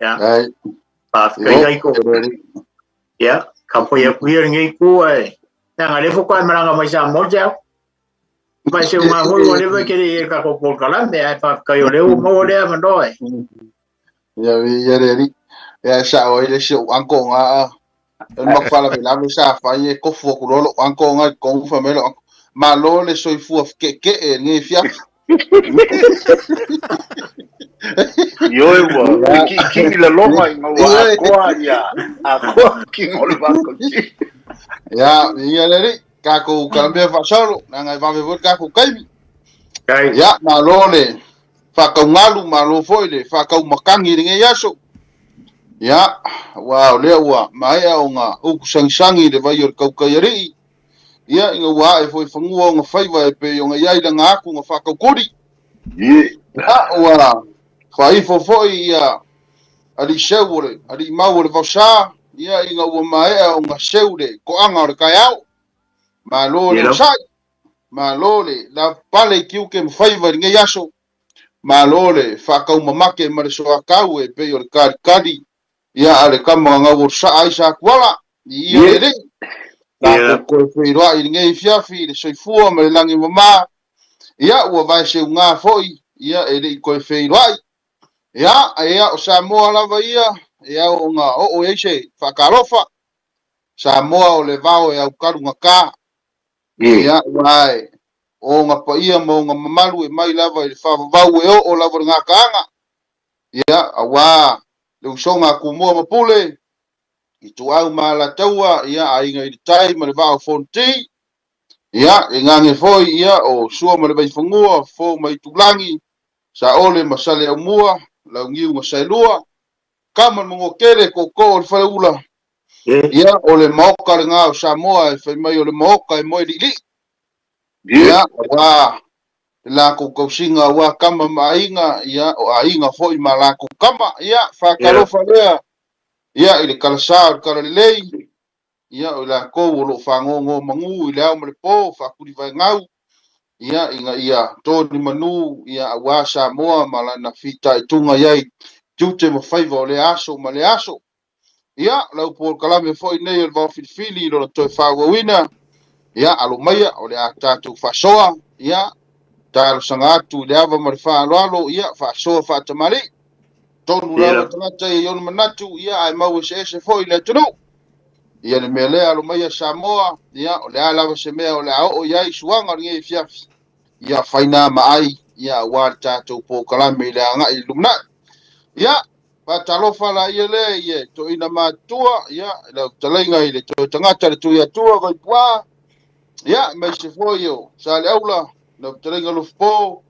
Ia. Faafetai ai ko. Ia, ka poi aku ia lenei ku e. Ia nga lefo koe malanga mai sa mo te au. Mai se unga hoi wa lewa ke le ka ko polokalame ae faafetai o lea ua maua lea avanoa e. Ia ia le alii. Ia sao ai le si ou uncle nga a. O le matou faalavelave sa fai e kofu atu loa lou uncle nga i totonu fai mai lou uncle, malo le soifua fekeekee i lenei afiafi. Ioe ua kiikii laloga ina ua atoa ia atoa kino o le vaatauti. Ia, ia le alii, tatou kalamea faasolo, leaga e vave foi le tatou taimi. Ia, malo le faataugalu, malo foi le faataumatagi i lenei aso. Ia, aua o lea ua maea ona utu sagisagi le vai o le tautai alii, ia, ina ua ae foi i fanua ona faiva e pei ona i ai lana atu na faatautuli. Ia, ua faaifo foi ia alii seu o le alii mau o le vaosa, ia, ina ua maea ona seu le toaga o le taeao. Malo le onosai, malo le lavapapale i tiute ma faiva i lenei aso, malo le faataumamake ma le soatau e pei o le kalikali, ia a le tama na gauolosaa ai Satuala, i ia le alii. Tatou toe feiloai i lenei afiafi i le soifua ma le lagi mama, ia ua vaeseuga foi, ia e le i toe feiloai. Ia, ia o Samoa lava ia, e ao ona oo i ai se faatalofa. Samoa o le vao e aukalugata. Ia, aua e o ona paia ma ona mamalu e mai lava i le faavavau e oo lava i le gataaga. Ia, aua le usoga a Tumua ma Pule, Ituau ma Alataua, ia, Aiga i le Tai ma le Vaa o Fonoti. Ia, e gage foi, ia, o Sua ma le Vaifanua, Fofo ma Itulagi, Saole ma Saleaaumua, Launiu na Saelua, Kama le Manuatele, Tootoo o le Faleula. Ia, o le maoka lena o Samoa e fai mai o le maoka e moe li'ili'i. Ia, aua le latou tausiga aua tama ma aiga, ia, o aiga foi ma latou tama. Ia, faatalofa lea, ia, i le talasa o le talalelei, ia, o i latou o lo o faanonomanu i le ao ma le po, faakulivaegau, ia, ina ia to ni manu, ia, aua Samoa ma lana fitaituga i ai tiute ma faiva o lea aso ma lea aso. Ia, lau polokalame foi nei o le Vaofilifili i lona toe faaauauina, ia, alo maia, o le a tatou faasoa, ia, talosaga atu i le ava ma le faaaloalo, ia, faasoa faatamalii. Tonu lava tagata ia i ona manatu, ia, ae mau eseese foi le atunuu. Ia, le mea lea, alo maia Samoa, ia, o le a lava se mea o le a oo i ai suaga o lenei afiafi, ia, faina ma ai, ia, aua le tatou polokalame i le agai i le lumanai. Ia, faatalofa laia lea i e toeaina matutua, ia, i lau fetalaiga i le toe tagata le Tuiatua Vaipua, ia, aemaise foi o Saleaula, lau fetalaiga Lufipo,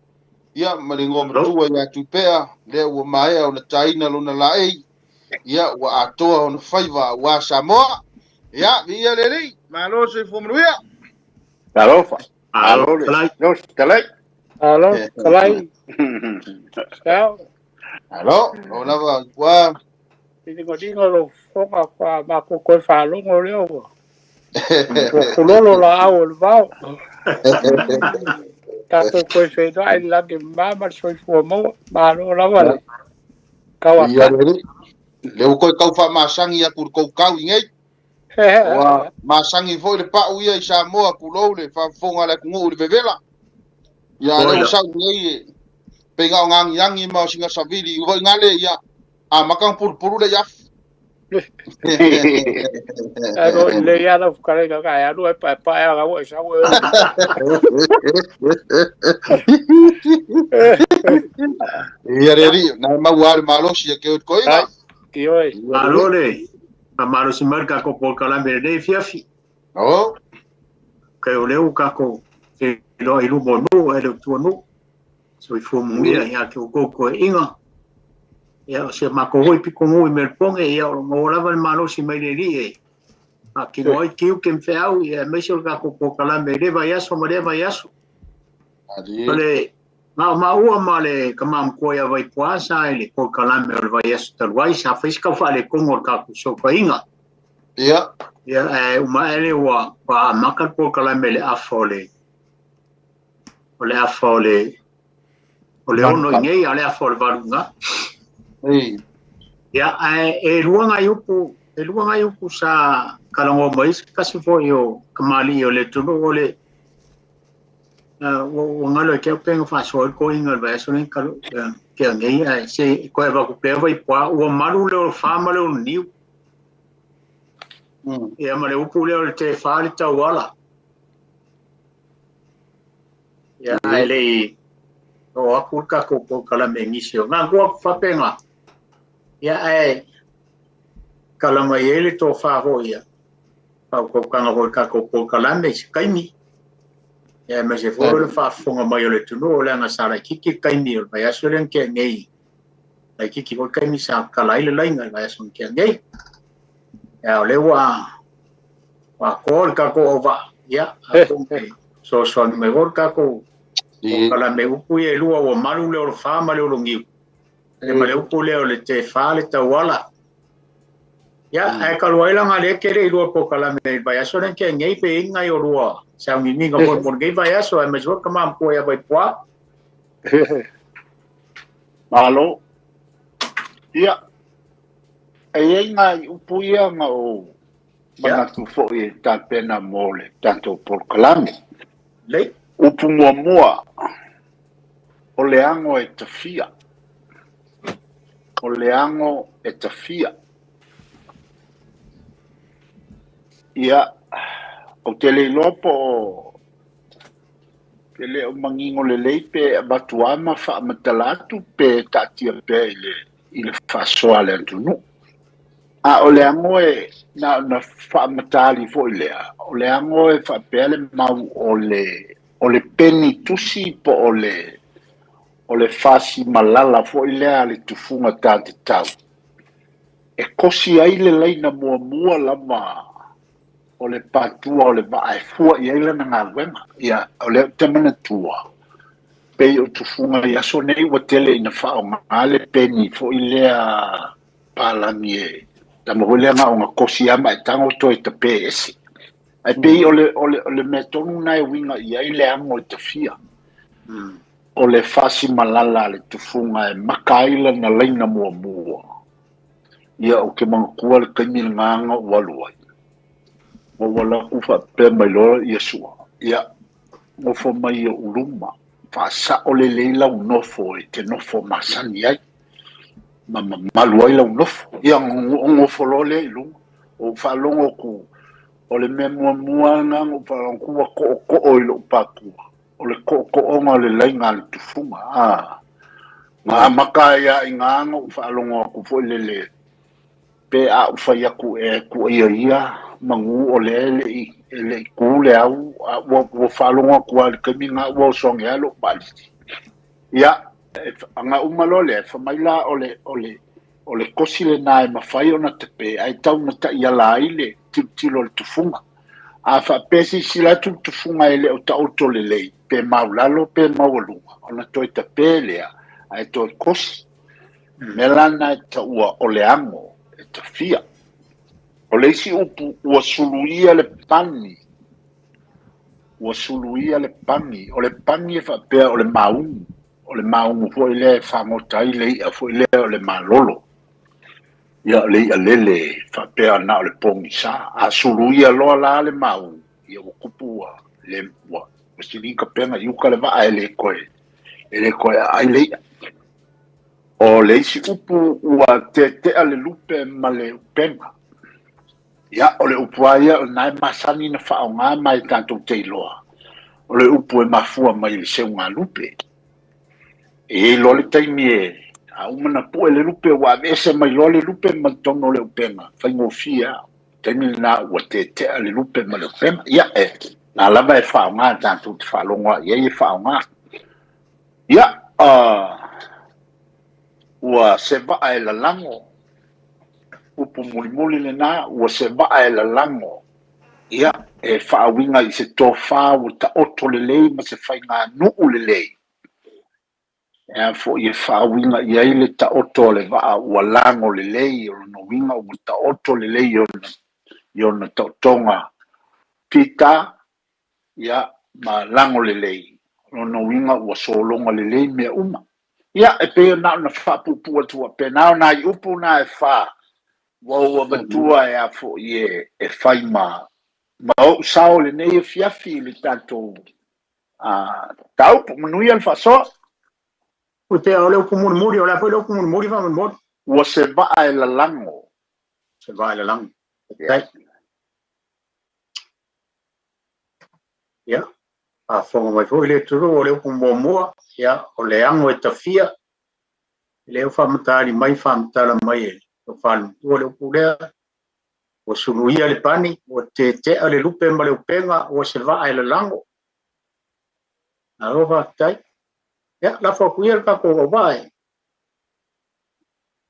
ia, ma le igoa matua ia Tupea, lea ua maea ona taina lona laei, ia, ua atoa ona faiva aua Samoa. Ia, viia le Alii, malo le soifua manuia. Talofa. Malo le talai. Alo, talai. Ciao. Alo, o lava ua. Dingodingo lo fofoga fa matou toe faalogo lea ua. Ua kulolo laau o le vao. Tatou toe feiloai i le lagi mama ma le soifua maua. Malo lava le tau Ia le alii. Le ua toe tau faamasagi atu i le tou tau i nei. Ua masagi foi le pau ia i Samoa, tulou le faafofoga a le atunuu i le vevela. Ia a lea ua sau nei e pei na o na agiagi ma o sina savili foi gale, ia amata ona pulupulu le iafu. Ae mo i lei ala fetalaiga ka e alu e paepae ala ua e sau e. Ia le alii, na e maua lava le malosi e ke o te koiga. Ioe. Malo le faamalosi mai le tatou polokalame i lenei afiafi. Oh. Kai o lea ua tatou feiloai i luma o nuu e le utua nuu. Soifua manuia ia te outou toeaiga. Ia, o si a matou foi pitonuu i Melbourne, ia o lo o maua lava le malosi mai le Alii e faatino ai tiute ma feau, ia aemaise o le tatou polokalame i lea vaiaso ma lea vaiaso. O le na o maua ma le tama matua ia Vaipuā sa i le polokalame o le vaiaso talu ai, sa fai se tau faaletonu o le tatou fesootaiga. Ia. Ia, ae uma ae lea ua amata le polokalame i le afa o le o le afa o le o le 6 i nei, a o le afa o le 8 i ina. Ei. Ia ae e lua nai upu, e lua nai upu sa kalagoa mai se tasi foi o kamali'i o le atunuu o le ua galo e te au pe na faasoa ai le toeaina i le vaiaso lenei talu tea nei ae se toe avatu pea Vaipoa ua malu le olofā ma le oloniu. Ia ma le upu lea o le tefa le tauala. Ia ae le i oo atu le tatou polokalame i nisi o gagua faapena. Ia ae tala mai ai le tofa foi ia faautautaga foi i le tatou polokalame i se taimi. Ia aemaise foi o le faafofoga mai o le atunuu leaga sa laitiiti le taimi o le vaiaso lea na tea nei. Laitiiti foi le taimi sa tala ai le laina i le vaiaso na tea nei. Ia o lea ua atoa le tatou auvaa. Ia atonu e fesoasoani mai foi le tatou polokalame upu ia e lua ua malu le olofā ma le oloniu. Ia ma le upu lea o le tefa le tauala. Ia, ae talu ai leaga lea e tele i lua polokalame i le vaiaso lea na tea nei pe i ai ni nai o lua sauniuniga foi mo lenei vaiaso aemaise foi le tama matua ia Vaipoa. Malo. Ia, e i ai nai upu ia na ou manatu foi e tapena mo le tatou polokalame. Lei. Upu muamua, o le ago e tafia. O le ago e tafia. Ia, ou te le iloa po o pe le o manino lelei pe avatu lava ma faamatala atu pe taatia pea i le i le faasoa a le atunuu. A o le ago e na ona faamatali foi lea, o le ago e faapea le mau o le o le peni tusi po o le o le fasi malala foi lea a le tufuga tatatau e kosi ai le laina muamua lava o le patua o le vaa e fua i ai lana galuega. Ia, o lea ou te manatua, pei o tufuga i aso nei ua tele ina faaaoga le peni foi lea palagi e tama foi lea na ona kosi lava ma e tago toe tape ese. Ae pei o le, o le, o le mea tonu lena e uiga i ai le ago e tafia. O le fasimalala a le tufuga e maka ai lana laina muamua. Ia, ou te manatua le taimi lena na ou alu ai. Na ou alu atu faapea mai loa Iesua, ia, nofo mai i ou luma, faasao lelei lau nofo e te nofo masani ai, ma mamalu ai lau nofo. Ia, ona nofo loa lea i luga. Ou faalogo atu, o le mea muamua lena na ou faalogo atu ua tootoo i lou patua, o le tootooga o le laina a le tufuga. A, na amata ai lava i ina na ou faalogo atu foi lele, pe a ou fai atu e tuuaia ia manu o lea e le i e le i tu le au, a ua ua faalogo atu lava i le taimi lena ua oso ane lava lou vaalisi. Ia, ana uma loa lea, fai mai la o le o le o le kosi lena e mafai ona tape ae tau na taiala ai le tilotilo a le tufuga. A faapea silasila atu le tufuga e le o taoto lelei, pe maulalo pe maualuga, ona toe tape lea ae toe kosi. Mea la lena e taua o le ago e tafia. O le isi upu, ua suluia le pani. Ua suluia le pani. O le pani e faapea o le maugu. O le maugu foi lea e fagota ai le i'a foi lea o le malolo. Ia, o le i'a lele faapea na o le pogisa. A suluia loa la le maugu, ia ua tupu ua le ua sili kapega i uka le vaa e le toe e le toe aai le i'a. O le isi upu ua tetea le lupe ma le upega. Ia, o le upu lava ia o lena e masani na faaaoga ma e tatou te iloa, o le upu e mafua mai i le seugalupe. E i ai loa le taimi e a uma na pue le lupe ua aveese mai loa le lupe mai totonu o le upega, faigofie lava. Taimi lena ua tetea le lupe ma le upega. Ia, e na lava e faaaoga tatou te faalogo lava i ai e faaaoga. Ia, ua se vaa e lalago, upu mulimuli lena, ua se vaa e lalago, ia, e faauiga i se tofa ua taoto lelei ma se faiganuu lelei. E a foi e faauiga i ai le taoto o le vaa ua lago lelei, o lona uiga ua taoto lelei i ona taotoga fita, ia, ma lago lelei, o lona uiga ua sologa lelei mea uma. Ia, e pei ona na faapuupuu atu faapena o nai upu na e fa ua ou avatua e a foi e fai ma ou sao lenei afiafi i le tatou taupu. Manuia le faasoa. Ua te o le upu mulimuli, o le a foi le upu mulimuli faamolemole? Ua se vaa e lalago. Se vaa e lalago. Yeah. Ia, faafofoga mai foi le atunuu o le upu muamua, ia, o le ago e tafia, e le o faamatali mai, faamatala mai e le faalematua le upu lea, ua suluia le pani, ua tetea le lupe ma le upega, ua se vaa e lalago. Malo faafetai. Ia, lafo atu ia le tatou auvaa e.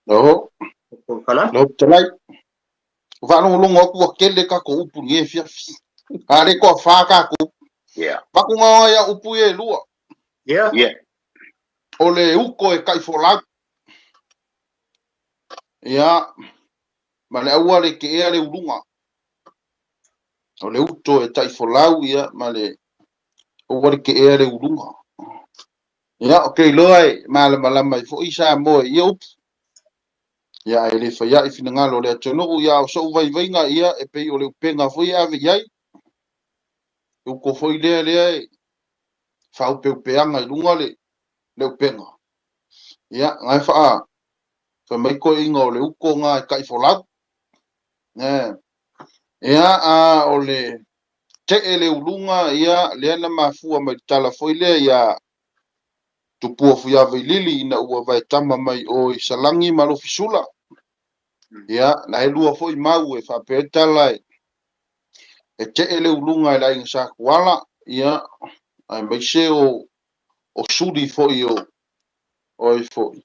Oho. O kalame. Lau fetalai. O faalogologo atu ua tele tatou upu i lenei afiafi. A le toafa tatou. Yeah. Vakuga ia upu ia e lua. Yeah. Yeah. O le uto e taifolau. Ia, ma le aua le keea le uluga. O le uto e taifolau, ia, ma le aua le keea le uluga. Ia, o ke iloa e malamalama ai foi Samoa i ia upu. Ia, ae le fai ai finagalo o le atunuu, ia, o so'u vaivaiga, ia, e pei o le upega foi e ave i ai. E uto foi lea lea e faaupeupeaga i luga le upega. Ia, na e faa fai mai toeaiina o le uto na e taifolau. Ia, a o le tee le uluga, ia, lea na mafua mai le tala foi lea ia Tupua Fuiavailili ina ua vaetama mai o i Salagi ma Alofisula. Ia, na e lua foi mau e faapea ai tala e tee le uluga e le aiga Satuala, ia, aemaise o suli foi o ai foi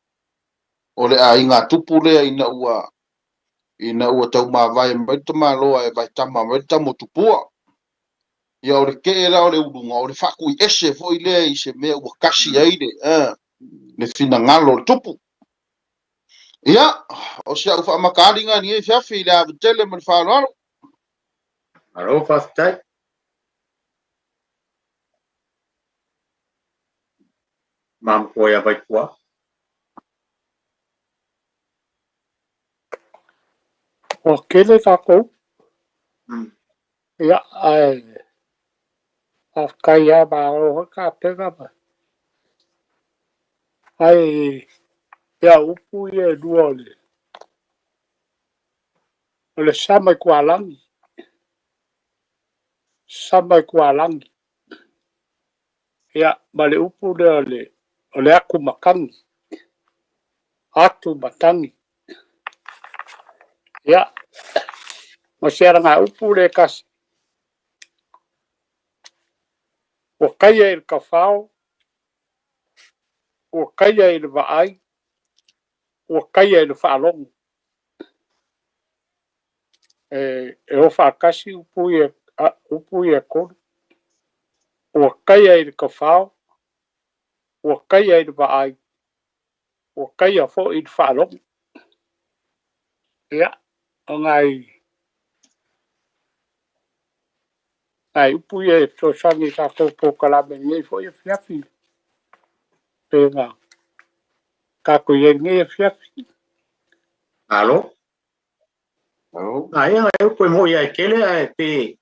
o le aiga tupu lea ina ua taumavae mai le tamaloa e vaetama mai le tama o Tupua. Ia, o le tee la o le uluga, o le faatuiese foi lea i se mea ua kasi ai le finagalo o le tupu. Ia, o si au faamataaliga ni e fiafi i le ava tele ma le faaaloalo. Malo faafetai. Mamokoa ia Vaipua. Ua tele tatou. Ia, ae faafetai lava malo foi tapena ma. Ae ia upu ia e lua o le sama i tualagi. Sama i tualagi. Ia, ma le upu lea o le atu matagi. Atu matagi. Ia, ma se alaga upu le kasi. Ua taia i le tafao, ua taia i le vaai, ua taia i le faalogo. E o faatasi upu ia tolu. Ua taia i le tafao, ua taia i le vaai, ua taia foi i le faalogo. Ia, o nai upu ia e fesoasoani i tatou polokalame lenei foi afiafi. Pe na tatou i ai lenei afiafi. Malo. Aia nai upu e moi ai tele ae pe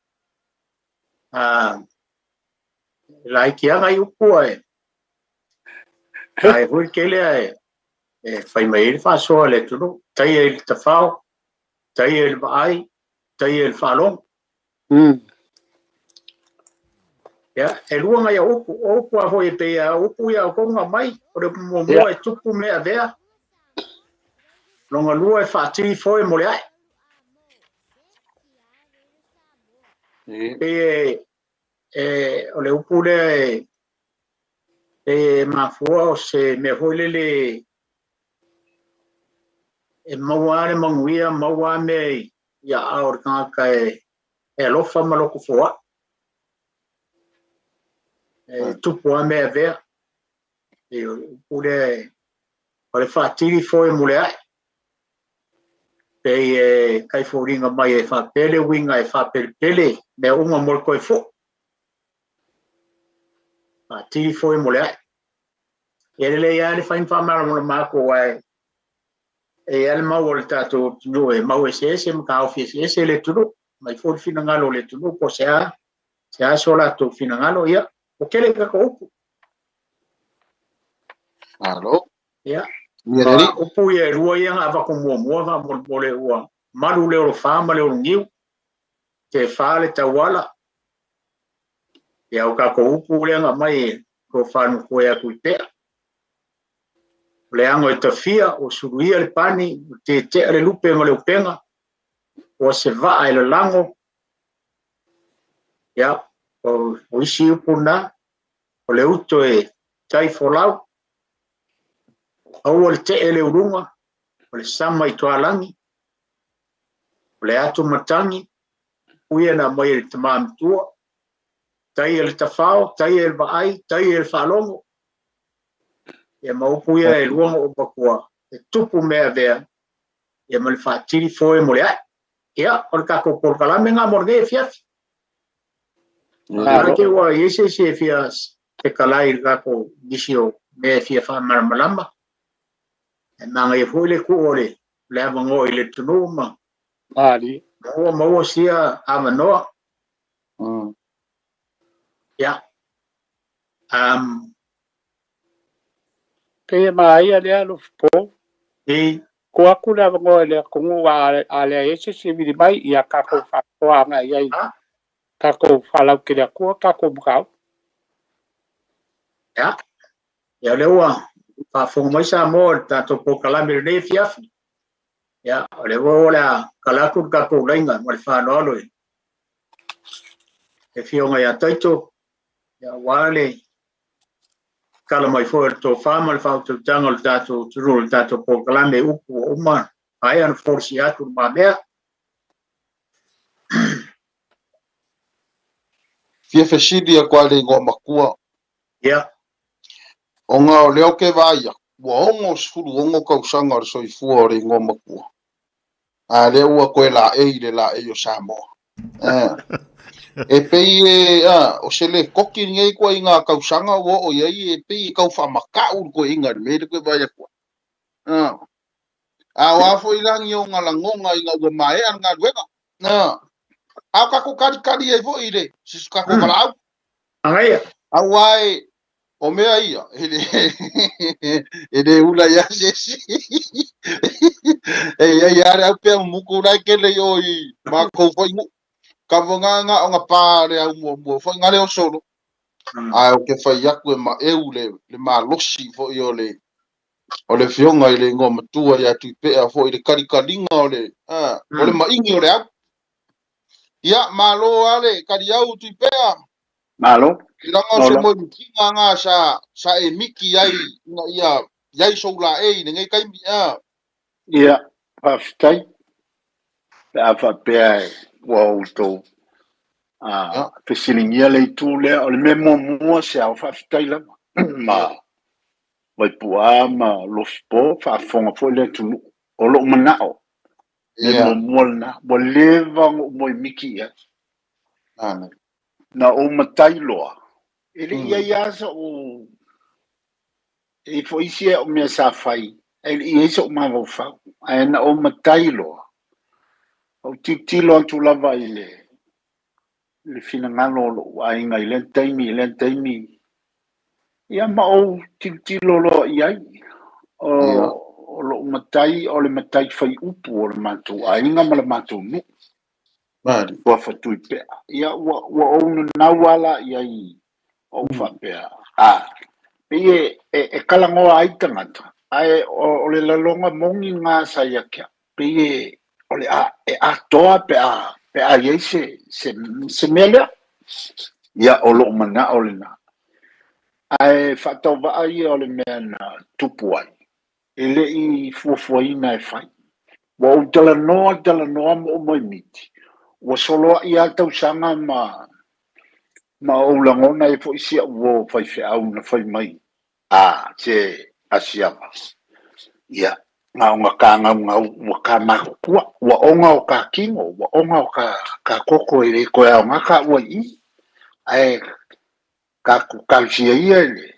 laiti lava nai upu ae ae foi tele ae e fai mai ai le faasoa a le atunuu. Taia i le tafao, taia i le vaai, taia i le faalogo. Ia, e lua nai au upu. O upu a foi e pei a upu ia o konga mai, o le upu muamua e tupu mea avea. Longa lua e faatili foe mo le ae. Pei e o le upu lea e mafua o se mea foi lele e maua le manuia, maua mea ia a o le tagata e alofa ma loko foa'i. E tupu a mea avea. E o le upu lea o le faatili foe mo le ae. Pei e kaifoliga mai e faapele uiga e faapelepele mea uma mo le toe fo'i. Faatili foe mo le ae. Ia lelei lava le fai ma faamalamalama atu aua e i ai le mau a le tatou atunuu e mau eseese ma taofi eseese le atunuu, mai foi le finagalo o le atunuu po o se a, se a so latou finagalo, ia, ua tele tatou upu. Malo. Ia, Ia le alii. upu ia e lua ia na avatu muamua faamolemole ua malu le olofā ma le oloniu, tefa le tauala. Ia, o tatou upu lea na aumai e tofa matua ia Tuipea. O le ano e tafia, ua suluia le pani, ua tetea le lupe ma le upega, ua se vaa e lalago. Ia, o isi upu na, o le uto e tai folau, aua le tee le uluga, o le sama i tualagi, o le ato matagi, uia na aumai e le tama matua, taia le tafao, taia le vaai, taia le faalogo. Ia ma upu ia e lua na ou avatua, e tupu mea avea, ia ma le faatili foe mo le ae. Ia, o le tatou polokalame lena mo lenei afiafi. Malo. Te ua i ai se isi e fia fetalai i le tatou nisi o mea e fia faamalamalama. E manaia foi le tuu o le le avanoa i le atunuu ma Malie. maua maua sia avanoa. Ia. Pei e manaia lea Alofipo. E Tuu atu le avanoa i le atunuu a leai ai se isi e vili mai, ia tatou faasoa agai i ai, tatou faalautele atua tatou mataupu. Ia. Ia, o lea ua faafofoga mai Samoa i le tatou polokalame i lenei afiafi. Ia, o lea ua o le a kala atu le tatou laina ma le faaaloalo i le afioga ia Taito, ia, aua le kala mai foi o le tofa ma le faautautaga o le tatou atunuu i le tatou polokalame upu ua uma maea ona folasia atu le mamea. Fia fesili atu lava i le igoa matua. Ia. Ona o lea ou te vaai atu, ua 66 tausaga o le soifua o le igoa matua. A lea ua toe laei i le laei o Samoa. E pei e, o se lekoti lenei ituaiga tausaga ua oo i ai, e pei e tau faamatau le toeaina i le mea lea toe vaai atu ai. A o a foi la ni ona lagona ina ua maea le galuega. A o tatou talitali ai foi i le si tatou valaau. Agaia. Aua e o mea ia, e le ula ia se isi. E i ai lava le au pea mumutu la e tele i o i matou foi nuu. Kava na o na pa le au muamua foi na le o solo. Ae ou te fai atu e maeu le malosi foi o le o le afioga i le igoa matua ia Tuipea foi i le kalikaliga o le o le maigi o le au. Ia, malo lava le kaliau Tuipea. Malo. Leaga o se moemitiga na sa e miki ai ina ia i ai sou laei i lenei taimi. Ia, faafetai. Pe a faapea ua outou fesiligia le itu lea, o le mea muamua se ao faafetai lava ma Vaipuaa ma Lofipo, faafofoga foi le atunuu. O lou manao, mea muamua lena, ua leva ona ou moemiti i ai. Na ou matai loa, e le i ai lava so'u, e i ai foi isi au mea sa fai, ae le i ai so'u mafaufau. Ae na ou matai loa, ou tilotilo atu lava i le finagalo o lou aiga i lea taimi, i lea taimi, ia ma ou tilotilo loa i ai. O lou matai, o le matai fai upu o le matou aiga ma le matou nuu. Ua Tuipea. Ia, ua ou nanau lava la i ai, ou faapea, pei e talanoa ai tagata, ae o le lagona moni lena sa ia te au. Pei o le a, e atoa pe a i ai se mea lea. Ia, o lou manao lena. Ae faatauvaa ia o le mea na tupu ai, e le i fuafuaina e fai. Ua ou talanoa, talanoa ma ou moemiti, ua soloai lava tausaga ma ou lagona ai foi si au uo faifeau na fai mai, se asiava. Ia, na ona ka gaugau, ua ka matutua, ua oga o ka kino, ua oga o ka koko e le toe aoga ka ua i i. Ae ka talosia ia i le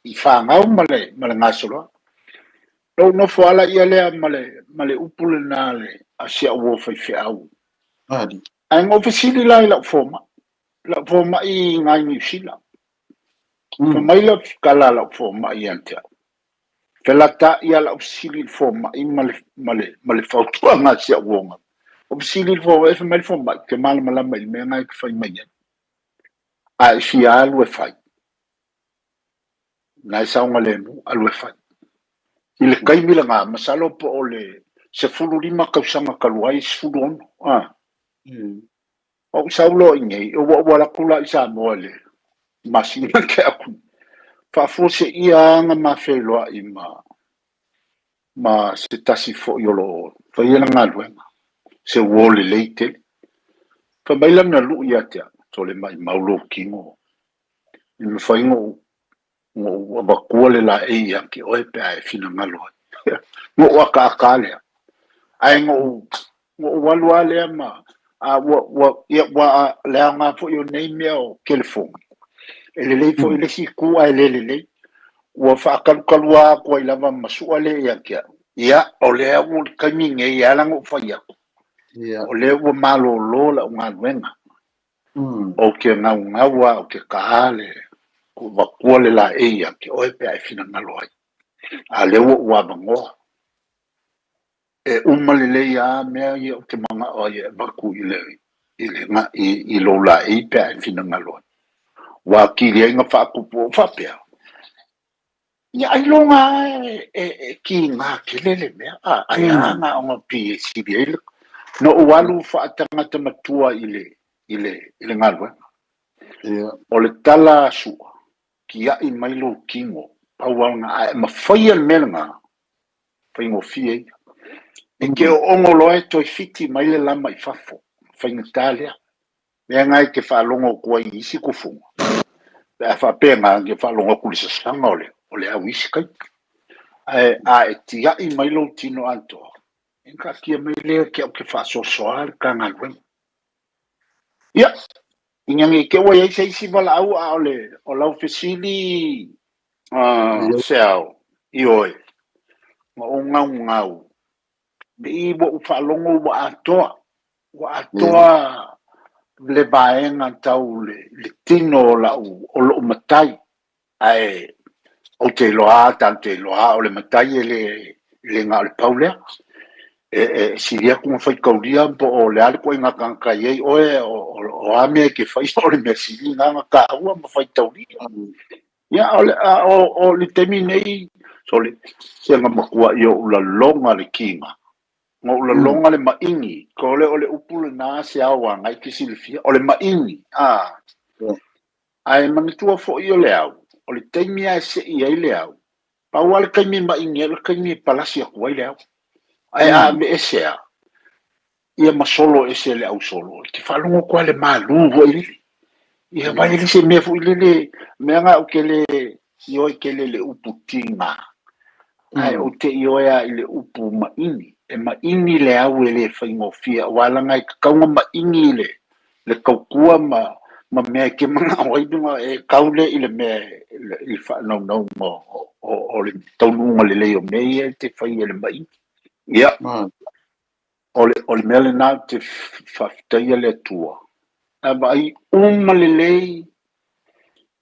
i fagau ma le ma le gasoloa. Lou nofo ala ia lea ma le ma le upu lena le a si au uo faifeau. Ae na ou fesili la i lau fomai, lau fomai i ina i Niu Sila. Fai mai le tala a lau fomai ia te au, felataai lava lau fesili i le fomai ma le, ma le, ma le fautuaga a si au uo. Ou fesili i le fomai, fai mai le fomai, ou te malamalama i le mea lena e te fai mai ai. A e fia alu e fai, na e saogalemu, alu e fai. I le taimi lena, masalo po o le 15 tausaga talu ai, 16. A. Ou sau loa i inei, ua ou alu atu la i Samoa i le masina tea atu. Faafuaseia lava na ma feiloai ma ma se tasi foi o lo o faia le galuega, se uo lelei tele. Fai mai lana lu'i ia te au, sole maimau lou tino, e mafai ona ou ou avatua le laei ia te oe pe a e finagalo ai. Na ou akaaka lea, ae na ou, na ou alu lava lea ma, a ua, ua, ia, ua, le aoga foi o nei mea o telefoni, e lelei foi i le isi itu ae le lelei. Ua faatalutalua atu ai lava ma sua lea ia te au. Ia, o lea ua le taimi nei e ala ona ou fai atu, o lea ua malolo lau galuega. Ou te naunau lava ou te ta le avatua le laei ia te oe pe a e finagalo ai. A lea ua ou avanoa. E uma lelei lava mea ia ou te manao ai e avatu i le, i le, i, i lou laei pe a e finagalo ai. Ua atili ai na faatupu ou faapea, ia ailoga lava e, e, e kiga tele le mea, a, ai a na ona pi e sili ai le, na ou alu faatagata matua i le, i le, i le galuega. O le tala a Sua, tiai mai lou tino, pau lava lena, a e mafaia le mea lena, faigofie ia. E te oono loa e toe fiti mai le lama i fafo, faigata lea. Mea na e te faalogo atu ai i isi tufuga, pe a faapena, e te faalogo atu i le sasaga o le, o le au i isi taimi. Ae a e tiai mai lou tino atoa, e taatia mai lea te au te faasoasoa le ta galuega. Ia, ina ne i te i ua i ai se isi valaau, a o le, o lau fesili, Seao, ioe, na ou naunau, pei ua ou faalogo ua atoa, ua atoa le vaega tau le, le tino o lau, o lou matai, ae ou te iloa lava, tatou te iloa lava, o le matai e le, le na o le pau lea. E, e sili atu ona faitaulia po o le a le ituaiga tagata e i ai oe, o, o, o a mea e te faia, o le mea sili lena ona taua ma faitaulia. Ia, o le, a, o, o le taimi nei, sole, se na matuai ou laloga le kiga, na ou laloga le maʻini, ko le o le upu lena se ao agai ke silafia, o le maʻini, a. Ae manatua foi o le au, o le taimi lava e sei ai le au, pau lava le taimi e maʻini ai o le taimi e palasi atu ai le au. Ae a aveese lava, ia ma solo ese le au solo, e te faalogo atu lava i le malu foi lele. Ia vai e se mea foi lele, mea na ou te le ioe tele i le upu tiga, ae ou te ioe lava i le upu maʻini. E maʻini le au e le faigofie, aua leaga e tatau ona maʻini le le tautua ma ma mea e te manao ai luga e kau lea i le mea i le faanaunauga o, o le taunuuga lelei o mea ia e te fai e le maʻini. Ia, o le, o le mea lena ou te faafetaia le Atua. A vaai uma lelei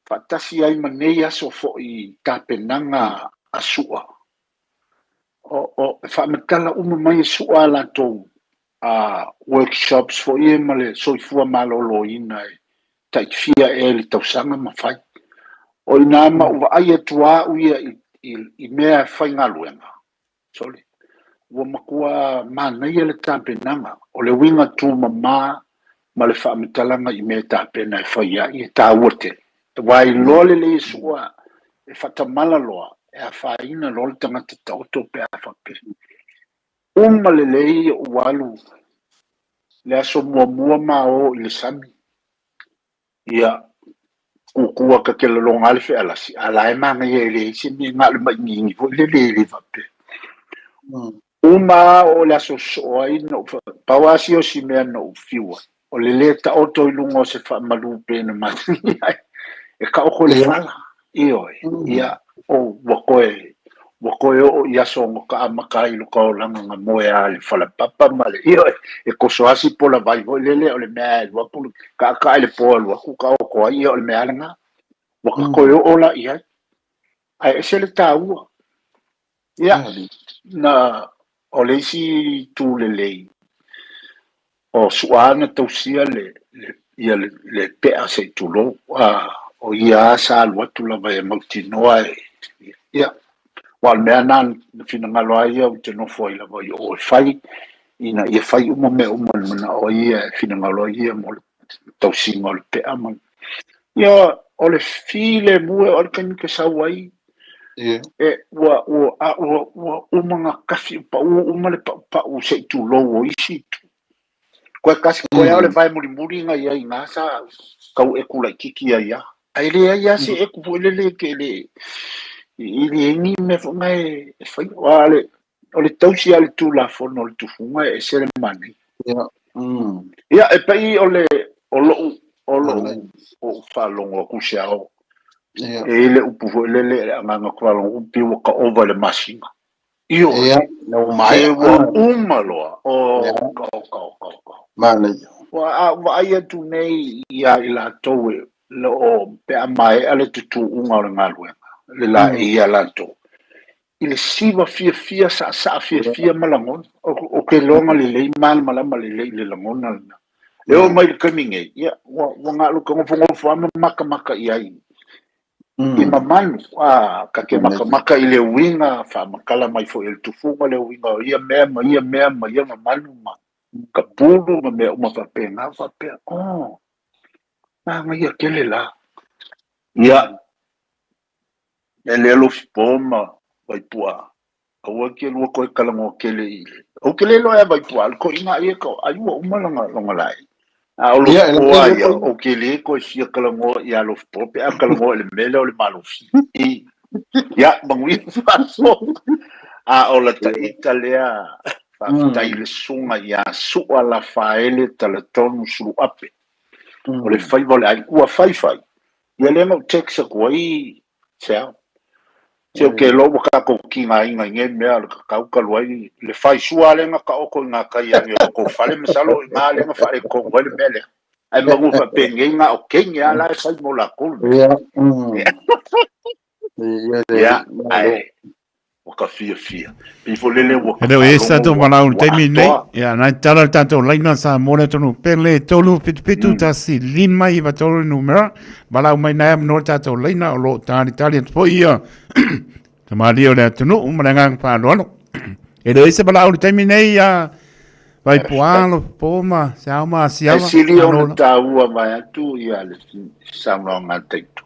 faatasi ai ma nei aso foi i tapenaga a Sua. O, o, e faamatala uma mai e Sua a latou a workshops foi ia ma le soifua maloloina e tai fia ea i le tausaga ma fai. O i ina ma ou vaai atu lava au ia i, i, i mea faigaluega, sole, ua matua manaia le tapenaga, o le uiga tumama ma le faamatalaga i mea e tapena e fai ai, e taua tele. Aua e iloa lelei e Sua e faatamala loa, e afaina loa le tagata taoto pe a faapea. Uma lelei ou alu le aso muamua ma o i le sami, ia, kukua ta te laloga lava le fealasi, a la e manaia e leai se mea, na o le maʻiniini foi lele e le faapea. Uma lava oo i le aso sosoo ai, na ou pau lava sia o si mea na ou fiu ai, o le lē taoto i luga o se faamalu pei ona masani ai, e taoto i le fala, ioe, ia. O ua koe ua koe oo i aso o kaamaka ai lo kaolaga ga moe a le falepapa ma le ioe e kosoasi po lavai foʻi lele o le mea e alu aku kaaka'a i le po alu aku kaoko ai ia o le mea a lagā ua ka koe oo la i ai ae ese le tāua. Ia na o le isi tu lelei o suʻa na tausia le ia le pe'a seʻi tulou o ia sa alu atu lava e mautinoa e ia ua o le mea na finagalo ai ia ou te nofo ai lava i o e fai ina ia fai uma mea uma le manao ai ia e finagalo ai ia mo le tausiga o le pe'a ma ia o le filemu e o le taimi ke sau ai e ua ua a ua ua uma ga kafi pa'u uma le pa'upa'u seʻi tulou o isi koe kasi koe ao le vae mulimuli ga ia i gā sa kau eku laʻititi ai a ae leai a se eku foʻi lele ke le i le eni mea foʻi ga e faia o le o le tausi a le tulafono o le tufuga e ese le manai. Ia e paʻi o le o loʻu o loʻu o faalogo aku se ao e i le upu foʻi lele le agaga faalogo upi ua ka ova i le masina. Io e ua uma loa o ka o ka o ka o ka. Ua a vaai atu nei ia i latou e loo pe a maea le tutuʻuga o le galuega le laei ia latou i le siva fiafia saʻasaʻa fiafia ma lagona o ke loga lelei malamalama lelei le lagona lena e oo mai le taimi nei ia ua galu kagofogofo a ma makamaka i ai i mamanu a ka te makamaka i le uiga faamatala mai foʻi e le tufuga le uiga o ia mea ma ia mea ma ia mamanu ma ka pulu ma mea uma faapena faapea o magaia tele la ia e le alofi po ma Vaipu'a aua ke lua koe kalagoa kele i le ou ke le loa e Vaipu'a le koʻiga ia ka ai ua uma langa longa lae a o lofi po a ia o ke le koe fia kalagoa ia lofi po pe a kalagoa i le mele o le malofi i ia manuia faaso a o la taʻita lea faafetai le suga ia Suʻa Lafaele Talatonu Suluape o le faiva o le ai ua faifai ia lea na ou text atu ai se ao se o ke lo ua kākou kigaina i nei mea le kakau kalu ai le faisua le na kaʻoko i ngā kai age o kou fale masalo i ngā le na faaletonu ai le mea lea ae manu faapenei ga o keine a la e fai mo lakou le mea ia ae ua ka fiafia pei fo lele ua E leo e sa tō malau le taimi nei. Ia, nai tala le tātou laina sa mō le tonu pele 3 7 7 1 5 9 3 numera. Malau mai nai amno le tātou laina o lo tali tali atu foi ia. Tamalia o le atunuu ma le agaga faaaloalo. E leo e se malau le taimi nei ia Vaipu'a lo po ma se ao ma E asiava. sili ona tāua mai atu ia le saunoaga taitu.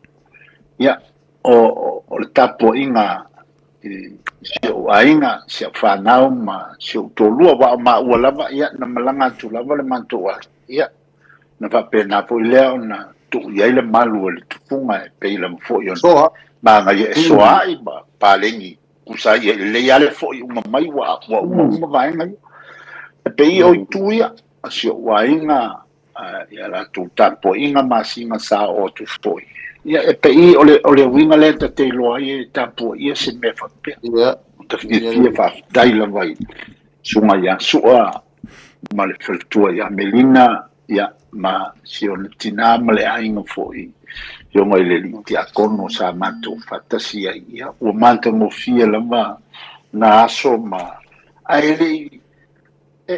Ia, o le tapuaʻiga i si ou aiga, si au whanau ma si ou tōlua wa o maua lava, ia, na malaga atu lava le matou ai. Ia, na faapena foʻi lea ona tuu i ai le malu o le tufuga e pei lava foʻi ona Soa. magaia e soaʻi ma palegi kusa ia i lelei a le foʻi uma mai ua ua uma uma vaega ia. E pei o itu ia, a si ou aiga ia latou tapuaʻiga masina sa oo atu foʻi. Ia e pei o le uiga lea ta te iloa ai e tapuaʻia se mea faapea. O ta fiafia faafetai lava i suga ia Suʻa ma le faletua ia Melina ia ma si ona tinā ma le aiga foʻi afioga i le alii tiakono sa matou faatasi ai ia ua matagofie lava na aso ma ae leʻi e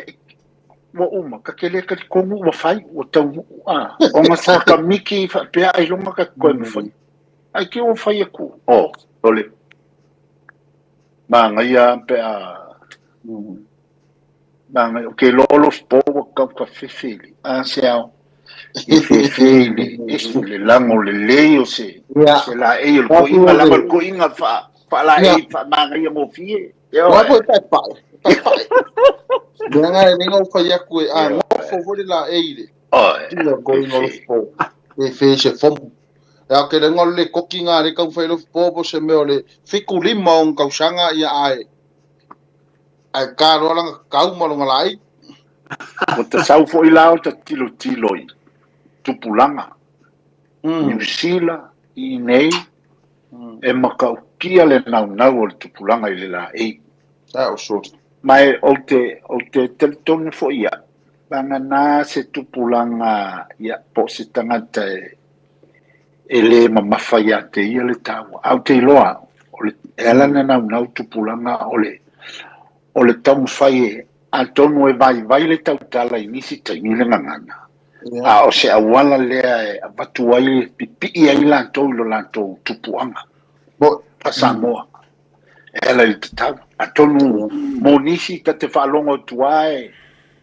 ua uma ka te lē talitonu ua fai ua taunuu a ona sa kamiki faapea ailoga ka koe mafai ai ke ua fai aku o o le magaia pe a magai o ke lolo po ua kau ka fefe i le a se ao i fefe i le ese le lago lelei o se se laei o le koʻiga lava le koʻiga faalaei faamagaia gofie. Ua po tai pai. Tai pai. Mea ngai lenga o fai aku e a ngofo fo le la e ile. Oi. Tila ko ingo lo po. E fe se fomu. E a ke lenga le koki ngā le kau fai lo po po se mea o le fiku lima o kau sanga ia ai. Ai ka roa langa kau ma longa lai. Ua tasau foʻi la o ta tilotilo i tupulaga Niu Sila i nei e makaʻutia. matautia le naunau o le tupulaga i le laei. A o soli. Ma e ou te, ou te talitonu foi ia, vagana se tupulaga ia po o se tagata e, e lē mamafa ia te ia le taua. Ae ou te iloa o le, e ala ona naunau tupulaga o le, o le taumafai e, atonu e vaivai le tautala i nisi taimi le gagana, a o se auala lea e avatu ai, e pipii ai latou i lo latou tupuaga faa-Samoa e ala i le tatau. Atonu mo nisi ta te faalogo atu lava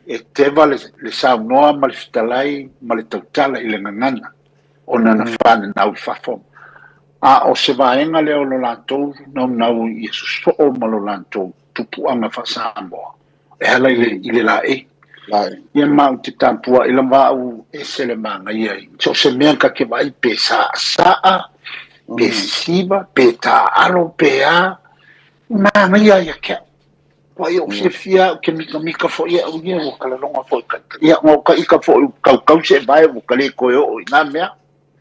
e teva le saunoa ma le fetalai ma le tautala i le gagana ona na fananau i fafo. A o se vaega lea o lo latou naunau ia sosoo ma lo latou tupuaga faa-Samoa e ala i le laei. Ia ma ou te tapuai lava au ese le manaia i so o se mea ta te vaai pe saasaa, pe sisiva, pe taaalo, pe a, manaia ia te au. Ua ia ou fiafia au ke mikamika foi e au ia ua kalaloga foi ka ika. Ia ngau ka ika foi u kaukau se vae ua ka le koe oo i nā mea.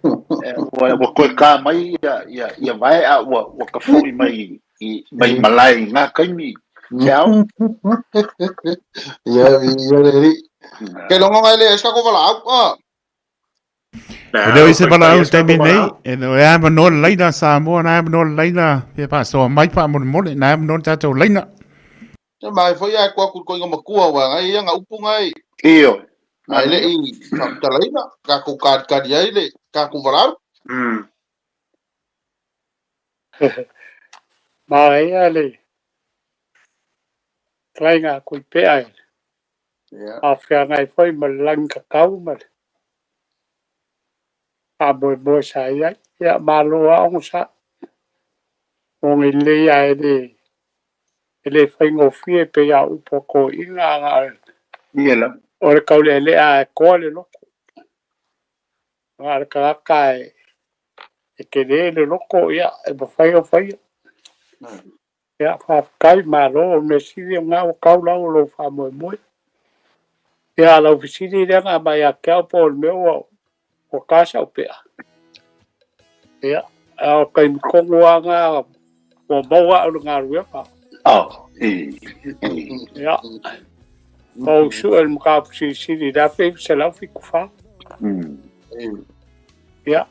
Ua koe kā mai ia vae a ua ka foi mai i mai malae i ngā kaimi te ao. Ia, ia le ri. Ke longo ngai le eska ko wala au. Ah. E leo i se valaau i le taimi nei, e leo e avanoa le laina Samoa, na avanoa le laina fia faasoa mai faamolemole, na avanoa le tatou laina. E mai foi ai ko aku ko inga makua wa ngai ia nga upu ngai. Io. Ai le i whakatalaina, ka ku kari ai le, ka ku valaau. Manaia le talaiga a Kuipea e afeagai foi ma le lagi kakau ma le faamoemoe sa i ai. Ia, malo lava ogasai. Mogi lelei lava e le e le faigofie pei a upu a toeaiina a na o le taulealea lava e toa le loto. Na o le tagata e tele le loto, ia, e mafai ona faia. Ia, faafetai, malo, o le mea sili o lena ua tau lau o lou faamoemoe. Ia, a lau fesili lea na aumai ia te au po o le mea ua ta sau pea. Ia, a o taimi tonu lava lena ua maua au i le galuega. Ia, ou sue i le mataupu silisili i le 1974. Ia,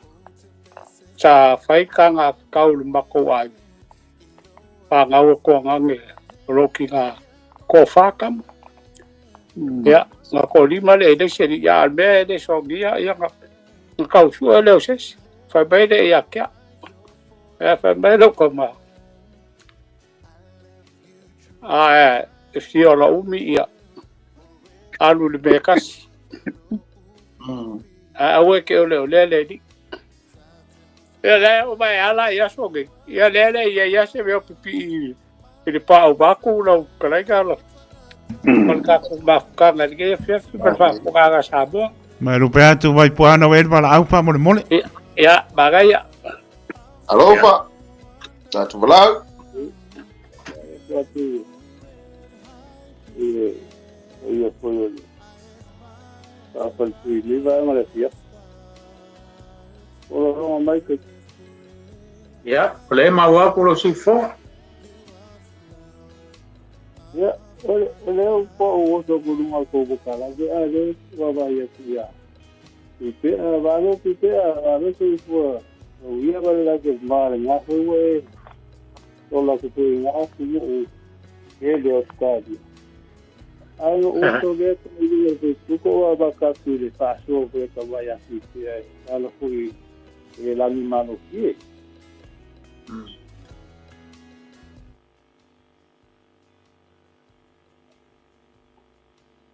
sa fai taga tau i le matou aiga, fanau e toagage o lo kina toafa tama. Ia, na toalima le elese li ia, a o le mea e le sogia, ia na tau sue lea o se isi. Fai mai lea ia te au. Ia, fai mai lou tama, a e fia o la umi, ia, alu i le mea e tasi. Ae aua e te oleolea le alii. Ia lea o mai ala i aso nei. Ia lea lea ia ia se mea pipii i le pā o maku lau kalaiga la. Ma le tatou mafutaga i lenei afiafi ma le faafofogaaga a Samoa. Ma e lupe atu vai puana o e le valaau faamolemole. Ia, manaia. Alofa. Tatou valaau. Ia foi o le faafaletui nei vaega o le afiafi. O lo loga mai ke. Ia, o lea e maua atu lou siufofoga. Ia, o le, o lea ua ou oso atu i luga o le tou kokalave, a lea vaavaai atu ia Pipea, malo Pipea, malo soifua, o ia ma le latou ma le gafe ua e ola atu foi i ngā atunuu tele o Australia. Ae na ou oso lea ta i luga o le Facebook o amata atu i le faasoa foi a tama ia Pipea e ala foi i le lagi malofie.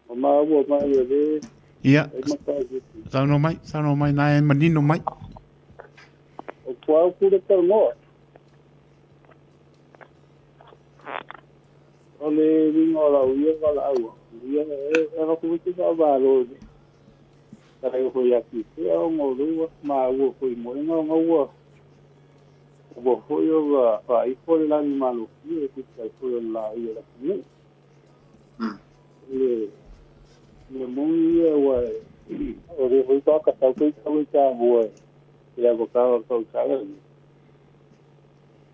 O maua mai o le Ia, saunoa mai, saunoa mai, na e manino mai. O kua au kura talanoa. O le uiga o lau ia valaau atu, ia e avatu foi se faamalo i le talaiga foi ia Pipea ona o lea ua maua foi mo ega ona ua ua foi ona faaifo le lagi malofie e tusa ai foi o le laei o le atunuu. Le mea moni ia ua o lea foi pa ka tau kai tau i Samoa i le avakaga o tausaga nei.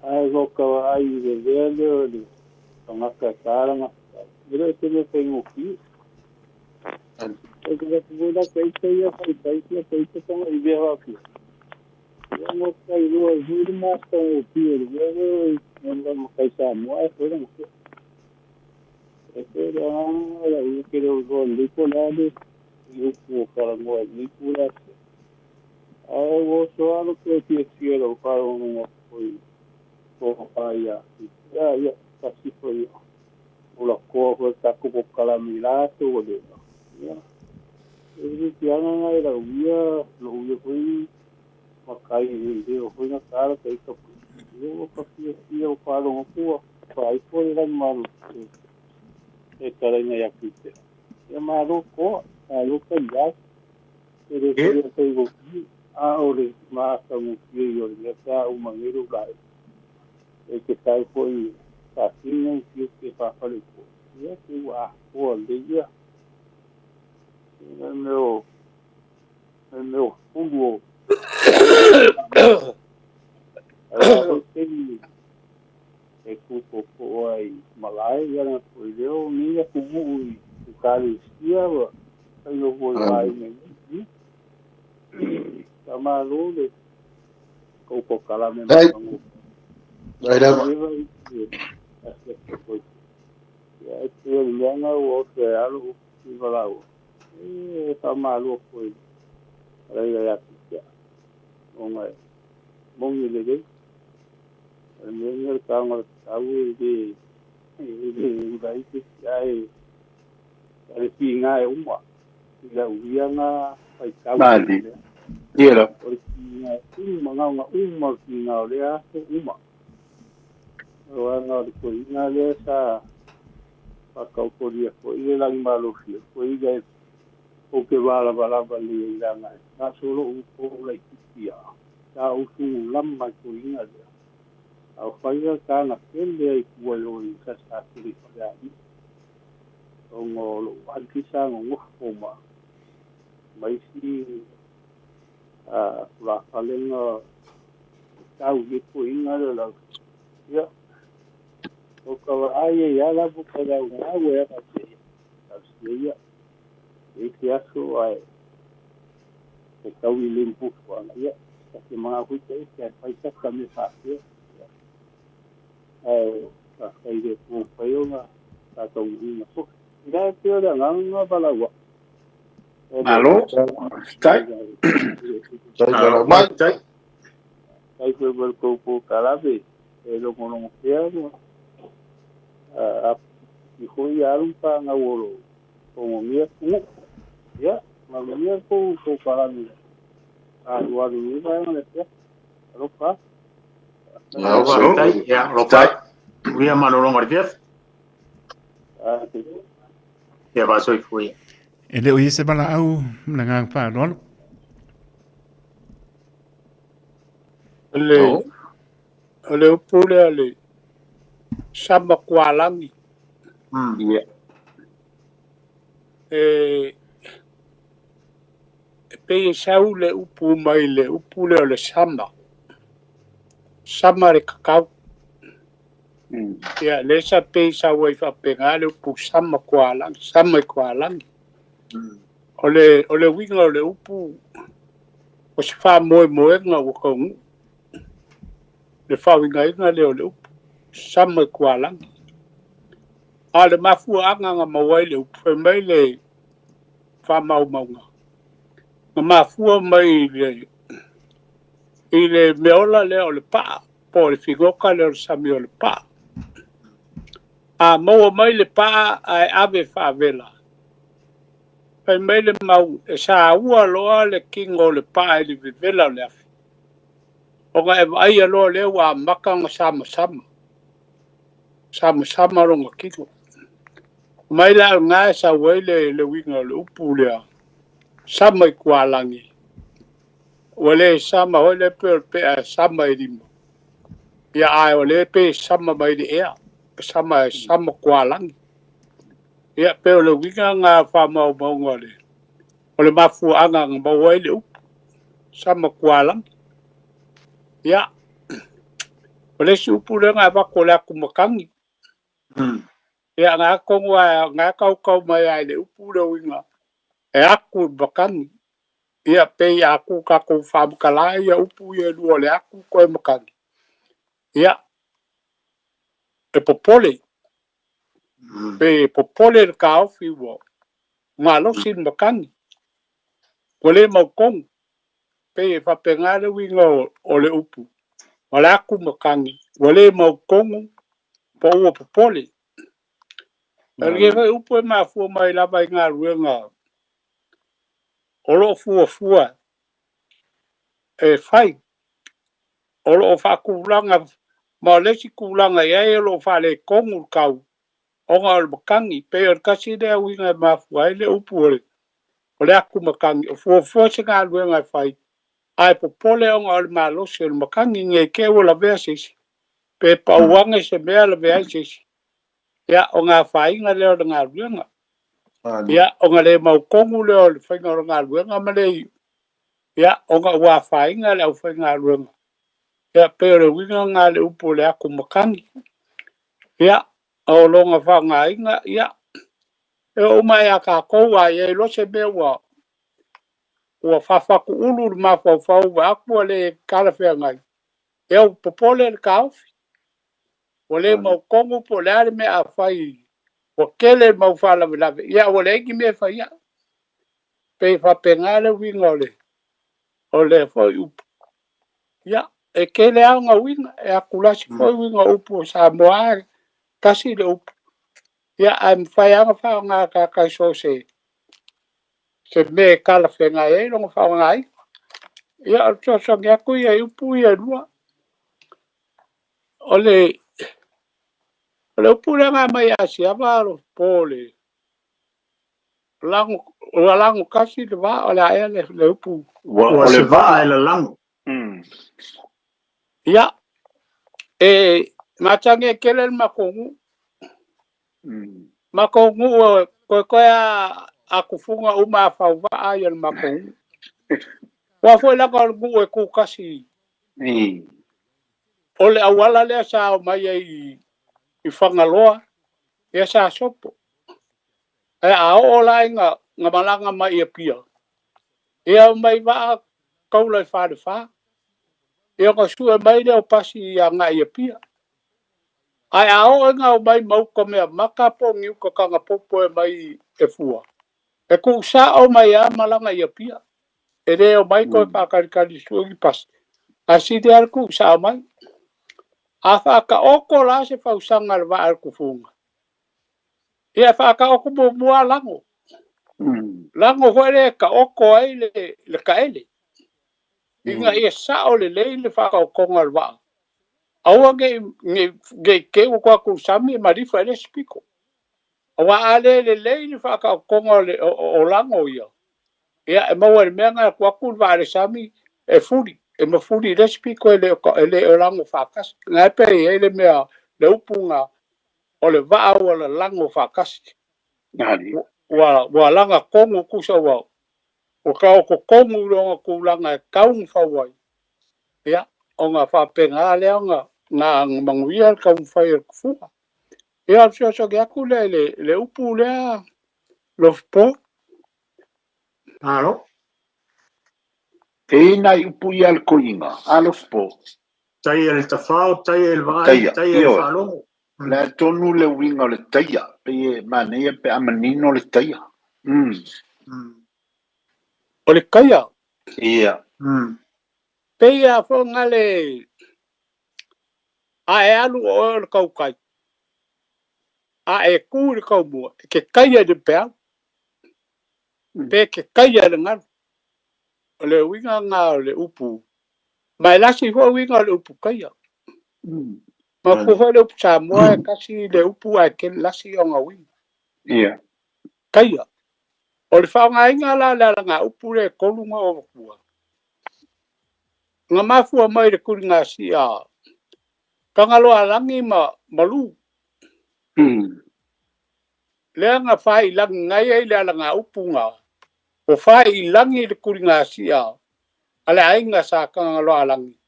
Ae o ka vaai i le mea lea o le tagata e ta lana e le o se mea faigofie. E te atu foi la taita ia faitaiti a taita taga i mea faapea. Ia mo ka iloa ai foi le matagofie o le mea lea o le matai Samoa ae foi lana pea. E pei o le agaga lau ia ke le o iloa lelei po o le a le upu o talanoa i lenei itula aso. Ae ua oso lava lou toe fiafia i lau faalogologo atu foi i tofa ia Ia, ia, tasi foi o ulakoa foi le tatou polokalame i la aso ua leva. Ia, o le fiafiaga lena i lau ia, lou ia foi matai e le o foi gata la ita ia ua ka fiafia o faalogo atu ua faaifo le lagi e talaina ia Pita. Ia malo toa, malo taiau. E le faia faigofie, a o le matagofie ia o le mea pe a uma nei lou laei. E te sau foi e faatino tiute faa-faleupolu, ia pei ua atoa lelei ia. Le mea o le mea o fulu o aua foi taimi e tupopo ai malae ia na foi leo ni atunuu i Ekalesia ua fainofo i vaega nei. Faamalo le kou polokalame matagofie. Ai lava. Ia e pei o le mea lena ua oso ai lava lou valaau. E faamalo atu ai alaia ia Pita ona e moni lelei. O le mea lenei o le taoga o le tatau e le ula ai se isi ae o le tiga e uma i lau ia na faitau Malie. Ia lava. O le tiga e uma na ona uma o le tiga o lea aso uma. O aga o le toeaina lea sa faataotolia foi le lagimalosi o toeaina e ou te valavalava lelei ai leaga e gasolo lou pou laitiiti a sa ou sugulama i le toeaina lea. A o fai la taga tele ai tua i o i Saskatele i Falealili ona o lou aunty sa nonofo ma isi tulafale na tau i le toeaina lea o le au. Ia, o ka vaai ai lava la po lau gau e aga te tausia ia. E i se aso ae e tau i le fuafuaga, ia, ta te manao foi ta ese ae fai saka mea faapea. Ae faafetai i le Atua ua mafai ona faataunuuina foi. Ia, e pei o le agaga lena valaau a'u. Malo, faafetai. Malo, faafetai. Faafetai foi mo le tou polokalame e logologo pea ma apulapulai foi ia alo ma fanau o lo o togogia atunuu. Ia, manuia le tou polokalame alualu i lenei vaega o le afiafi. Alofa. Malo, faafetai. Ia, alofa. Manuia malologa o le afiafi. Ia, faasoifua ia. E le o i ai se valaau ma le agaga faaaloalo. O le upu lea o le sama kualagi. Ia. E pei e sau le upu mai le upu lea o le sama. Sama le kakau. Ia, lea sa pei sau ai faapena le upu sama kualagi, sama i kualagi. O le uiga o le upu, o se faamoemoega ua taunuu. Le faauigaina lea o le upu, sama i kualagi. A o le mafuaaga na maua ai le upu, fai mai le faamaumauga, na mafua mai i le meaola lea o le paa, po o le figota lea o le sami o le paa. A maua mai le paa ae ave faavela, fai mai le mau e saua loa le kino o le paa i le vevela o le afi, ona e vaaia loa lea ua amata ona samasama, samasama lona kino. Mai la o lena e sau ai le uiga o le upu lea, sama i kualagi. Ua le sama foi lea pei o le pea e sama i lima. Ia ae o lea pei e sama mai le ea, sama e sama kualagi. Ia pei o le uiga lena faamaumauga o le mafuaaga na maua ai le upu, sama kualagi. Ia, O le isi upu lea na avatu o le atumatagi. Ia na atonu lava na tautau mai lava i le upu le uiga e atu i le matagi. Ia pei a tu tatou faamatala ia upu ia e lua o le atu toe matagi. Ia e popole. Pe popole le taofi ua malosi le matagi. Ua le mautonu. Pei e faapena le uiga o le upu, o le atu matagi, ua le mautonu po ua popole. O lenei foi upu e mafua mai lava i galuega o lo o fuafua e fai, o lo o faatulaga ma o le isi tulaga i ai o lo o faaletonu le tau ona o le matagi. Pei o le tasi lea uiga e mafua ai le upu o le O le atu matagi, o fuafua se galuega e fai, ae popole ona o le malosi o le matagi, ne i te i ua lavea se isi, pe pau ane se mea lavea ai se isi. Ia, ona afaina lea o le galuega. Ia, ona le mautonu lea o le faiga o le galuega ma le iu. Ia, ona ua afaina le aufaigaluega. Ia, pei o le uiga lena o le upu o le atu matagi. Ia, o lona faaaogaina, ia, e oo mai ia tatou a i ai loa se mea ua ua faafatuulu le mafaufau vaeatu ua le talafeagai, ia ua popole le taofi, ua le mautonu po o le a le mea a fai, ua tele le mau faalavelave, ia ua leai ni mea e faia. Pei e faapena le uiga o le o lea foi upu. Ia, e tele lava ona uiga, e atulasi foi uiga o upu o Samoa, e tasi le upu. Ia, ae mafai lava ona faaaoga e tagata i so o se se mea e talafeagai ai lona faaaogaina. Ia, o le fesoasoani atu ia i upu ia e lua. O le o le upu lea na aumai ia Asiava po o le lago, ua lago tasi le vaa, o le a ea le, le upu? Ua, Ua o le se vaa vaa. e lalago. Ia, e matagi e tele le matou nuu. Matou nuu e toetoe lava a tufuga uma a fauvaa ia le matou nuu. Aua foi leaga o le nuu e tu tasi o le auala lea sa omai ai i Fagaloa, ia sa sopo. Ae a oo la ina malaga mai i Apia, ia omai vaa taula i Falefa, ia ona sue mai lea o pasi agai i Apia. Ae a oo ina omai ma uta Meamata po o ni uta Tagapopo e aumai e fua, e tuusao mai lava malaga i Apia. E le omai toe faatalitali sue ni pasi, ae sili lava le tuusao mai. A faataoto la se fausaga a le vaa o le tufuga, ia e faataoto muamua lava lago. Lago foi lea e taoto ai le taele, ina ia sao lelei le faataotoga o le vaa. Aua ne i te i ua tuu atu i le sami e malifa i le isi pito. Aua a le lelei le faataotoga o lago ia, ia e maua i le mea na tuu atu le vaa i le sami e fuli, e mafuli i le isi pito e le o lago faatasi. Na e pei e i ai le mea, le upu na, o le vaa ua lalago faatasi. Ua lagatonu tusa ua taoto tonu i lona tulaga e tatau ona fau ai, ia, ona faapena lea ona manuia le taumafai o le tufuga. Ia, o le fesoasoani atu lea i le upu lea, Lofipo. Malo. E i ai nai upu ia a le toeaina, a Lofipo? Taia le tafao, taia le vaai, Taia, taia le ioe. faalogo. O le a tonu le uiga o le taia, pei e manaia pe a manino le taia. O le taia? Ia. Pei a foi na le a e alu o oe o le tautai, a e tu i le taumua, e te taia i le peau, pe te taia i le galu. O le uiga lena o le upu, ma e lasi foi uiga o le upu taia. Ma ku foi le upu Samoa e tasi le upu ae tele lasi ona uiga. Ia. Taia. O le faaaogaina la o le alagaupu lea e tolu na ou avatua, na mafua mai i le tuligasia Tagaloaalagi ma Malu. Lea na faailagi ai ai le alagaupu na, ua faailagi le tuligasia a le aiga sa Tagaloaalagi.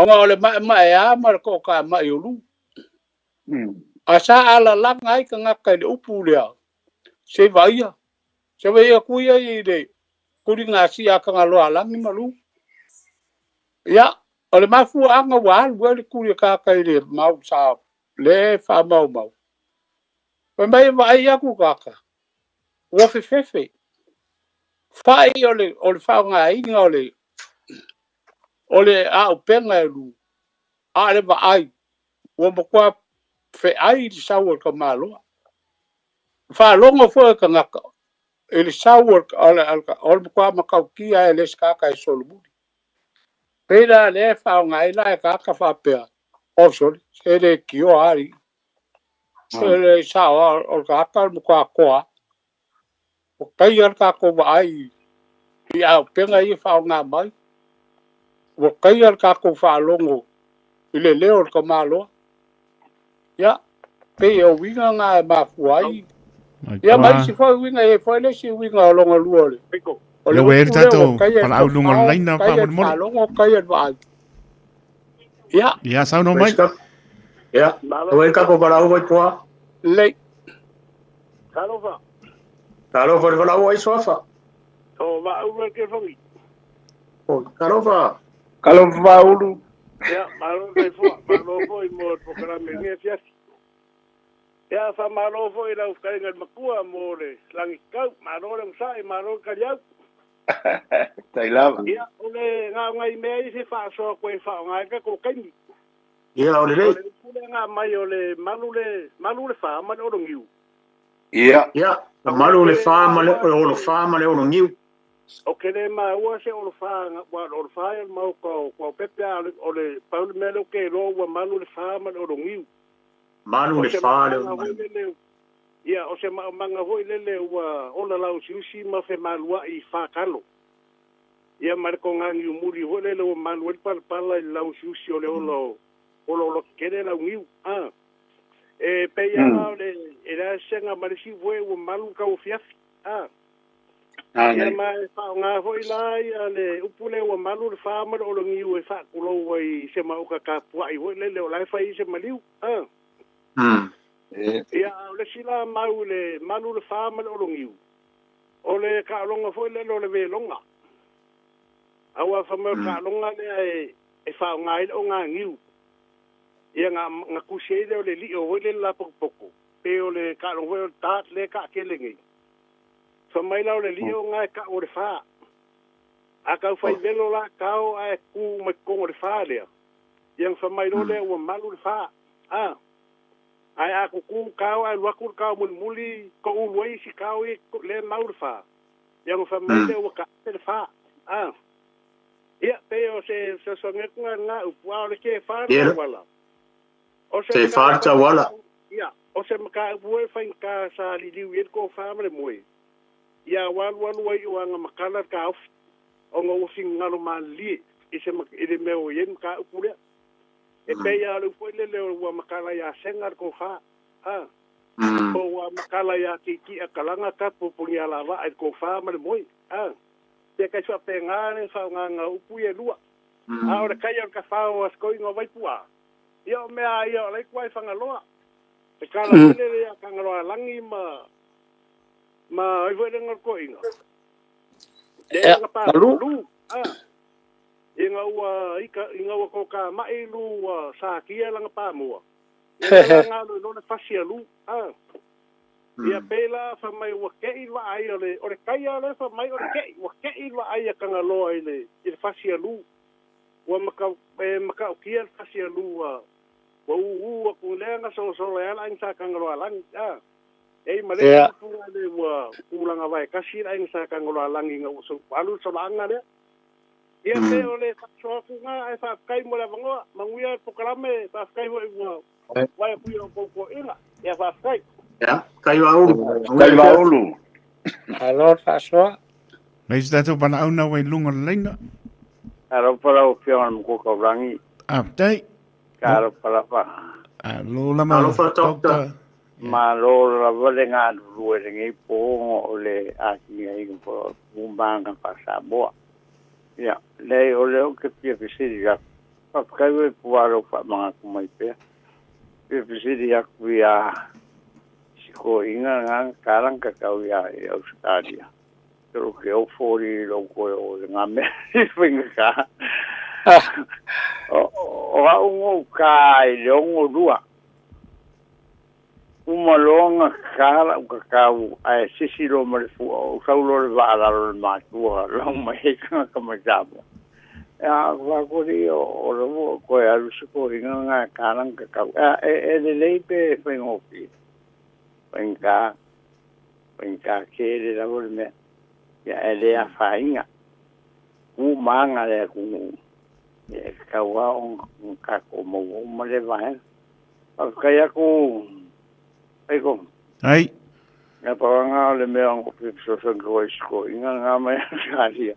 Ona o le ma'ema'eā ma le to'atāma'i o lu. A sa alalaga ai tagata i le upu lea, se i vaaia, se vaai atu ia i le tuligasia a Tagaloa Alagi ma lu. Ia, o le mafuaaga ua alu ai le tuli a tagata i le mau sa le faamaumau, fai mai e vaai atu tagata, ua fefefe. Fa'i o le, o le faaaogaina o le, o le aupega e lu, a o le vaai, ua matua feai le sau o le tamaloa. Faalogo foi e tagata i le sau o le, o le matua matautia e le se tagata e solomuli. Pei la lea e faaaoga ai la e tagata faapea, oh sole, se le tioa alii. Se le sao lava o le tagata o le matua toa lava. Ua taia le tatou vaai i auupega ia e faaaoga mai. Ua taia le tatou faalogo i le leo o le tamaloa. Ia, pei o uiga na e mafua ai. Ia, ma isi foi uiga, e i ai foi le isi uiga o lona lua o le o le Ia, ua i ai upu le lea ua tatou taia i le valaau i luga o le tafao, laina taia i le faamolemole. faalogo, taia i le vaai. Ia. Ia, saunoa mai. Ia, ua i ai le tatou valaau Vaitoa. Lelei. Talofa. Talofa i le valaau ai Suafa. O Vaaulu e Kefogi. O, talofa. Talofa Vaaulu. Ia, malo le soifua, malo foi mo le polokalame i lenei afiafi. Ia, faamalo foi i lau fetalaiga i le matua mo le lagikau, malo le onosai, malo le taliau. Tai lava. Ia, o le na o nai mea ia se faasoa koe e faaaoga ai le tatou taimi. Ia, o O lelei. le upu lea na aumai o le malu le malu le fa ma le ologiu. Ia. Ia, Ou malu te le le fa ma le maua olo se fa ma le ologiu. Ou te le maua se olofā aua o le olofā ia o le maota o Kuaupepe a o le pau le mea lea ou te iloa ua malu le fa ma le ologiu. Malu O le se fa le maomaga foi lele ia o se maomaga foi lele ua ola lauusiusi ma femaluai i fa kalo. Ia ma le toganiumuli foi lele ua malu ai le palapala i le lauusiusi o le ola o olaola tetele launiu. A e pei lava la o le e leai se sega ma le isi foi ua malu le tauafiafi. A ia ma e faaaoga foi la ia le upu lea ua malu le fa ma le ologiu e faatulou ai i se maota tapuai foi lele o la e fai ai se maliu. A ia a o le isi la mau i le malu le fa ma le ologiu, o le taaloga foi lele o le veloga. Aua fai mai o le taaloga lea e faaaoga ai le oganiu. Ia na, na tusi ai lea o le lio foi lele lapotopoto, pe o le taaloga foi o le dart lea e taatele nei. Fai mai la o le lio na e tau o le fa. A tau fai velo la kao ae tu mai totonu o le fa lea, ia na fai mai loa lea ua malu le fa. A, ae a tutu kao ae alu atu le kao mulimuli toulu ai isi kao ia lea e mau le fa, ia ona fai mai lea ua taate le fa. A, ia, pei o se fesoasoani atu na i lena upu, a o le kefa le tauala. O se Se fa le mataupu tauala. Ia, o se mataupu foi e faigata sa liliu i ai le tofa ma le moe, ia ua alualu ai o agamakala le taofi, ona ua finagalo malilie i se i le mea ua i ai le mataupu lea. E pei lava o le upu foi lele ua makala ia Sega le tofa, a, po ua makala ia Tiitia Kalaga tapu Punialavaa i le tofa ma le moe, a. Pe kai faapena le faaaogaga o upu ia e lua. A o le kai o le tafao a Sikoiga o Vaipu'a, ia o mea lava ia o la e i tua i Fagaloa. E tala foi lele ia Tagaloaalagi ma ma ai foi le o le toeaina. Le Ia, nga pa malu. lu, a. Ina ua ika ina ua tokamai lu ua satia lana pamua. Ia na la galo i lona fasi a lu, a. Ia pei la fai mai ua te'i le vaai o le o le tai lava lea fai mai o le te'i, ua te'i le vaai a Tagaloa i le i le fasi a lu. Ua maka e matautia le fasi a lu ua ua ū atu lea na solasolo ai lava le aiga sa Tagaloaalagi, a. E i ai ma le isi upu lea ua tulaga vaetasi le aiga sa Tagaloaalagi ina ua alu le solaaga lea. Ia pe o le faasoa atu lena ae faafetai mo le avanoa. Manuia le polokalame, faafetai foi ua vae atu i a outou toeaiina. Ia faafetai. Ia, tai Vaaulu. Tai Vaaulu. Malo le faasoa. Mai se tatou valaau ua i luga o le laina. Talofa lau Afioga i le Matua Taulagi. Faafetai. Talofa lava. Alo lama. Talofa, Doctor. Malo lava le galulue i lenei po o le atinaeina foi o le Maga faa-Samoa. Ia, leai o lea ou te fia fesili atu. Faafetai oe pua lou faamanatu mai pea. Fia fesili atu ia si toeaina lena na tala na tatau ia i Ausetalia. Te ke ofo i lou toe o le ngā mea i faigata. O au ngou ka i le 62. Uma loa na kala u kakau ae sisi loa ma le fua o sau loa le vaa lalo le matua lau mai ai tagata mai Samoa. Ia faakuli o le ua koe alu se toeaina lena e tala na tatau. E lelei pe faigofie. Faigata, faigata tele lava le mea. Ia e le afaina. Tu ma aga le atunuu. Ia e tatau lava ona tatou maua uma lea vaega. Faafetai atu Aiko. Ai. Ia pau lava lena o le mea o fesoasoani atu ai i si toeaina lena mai Ausetalia.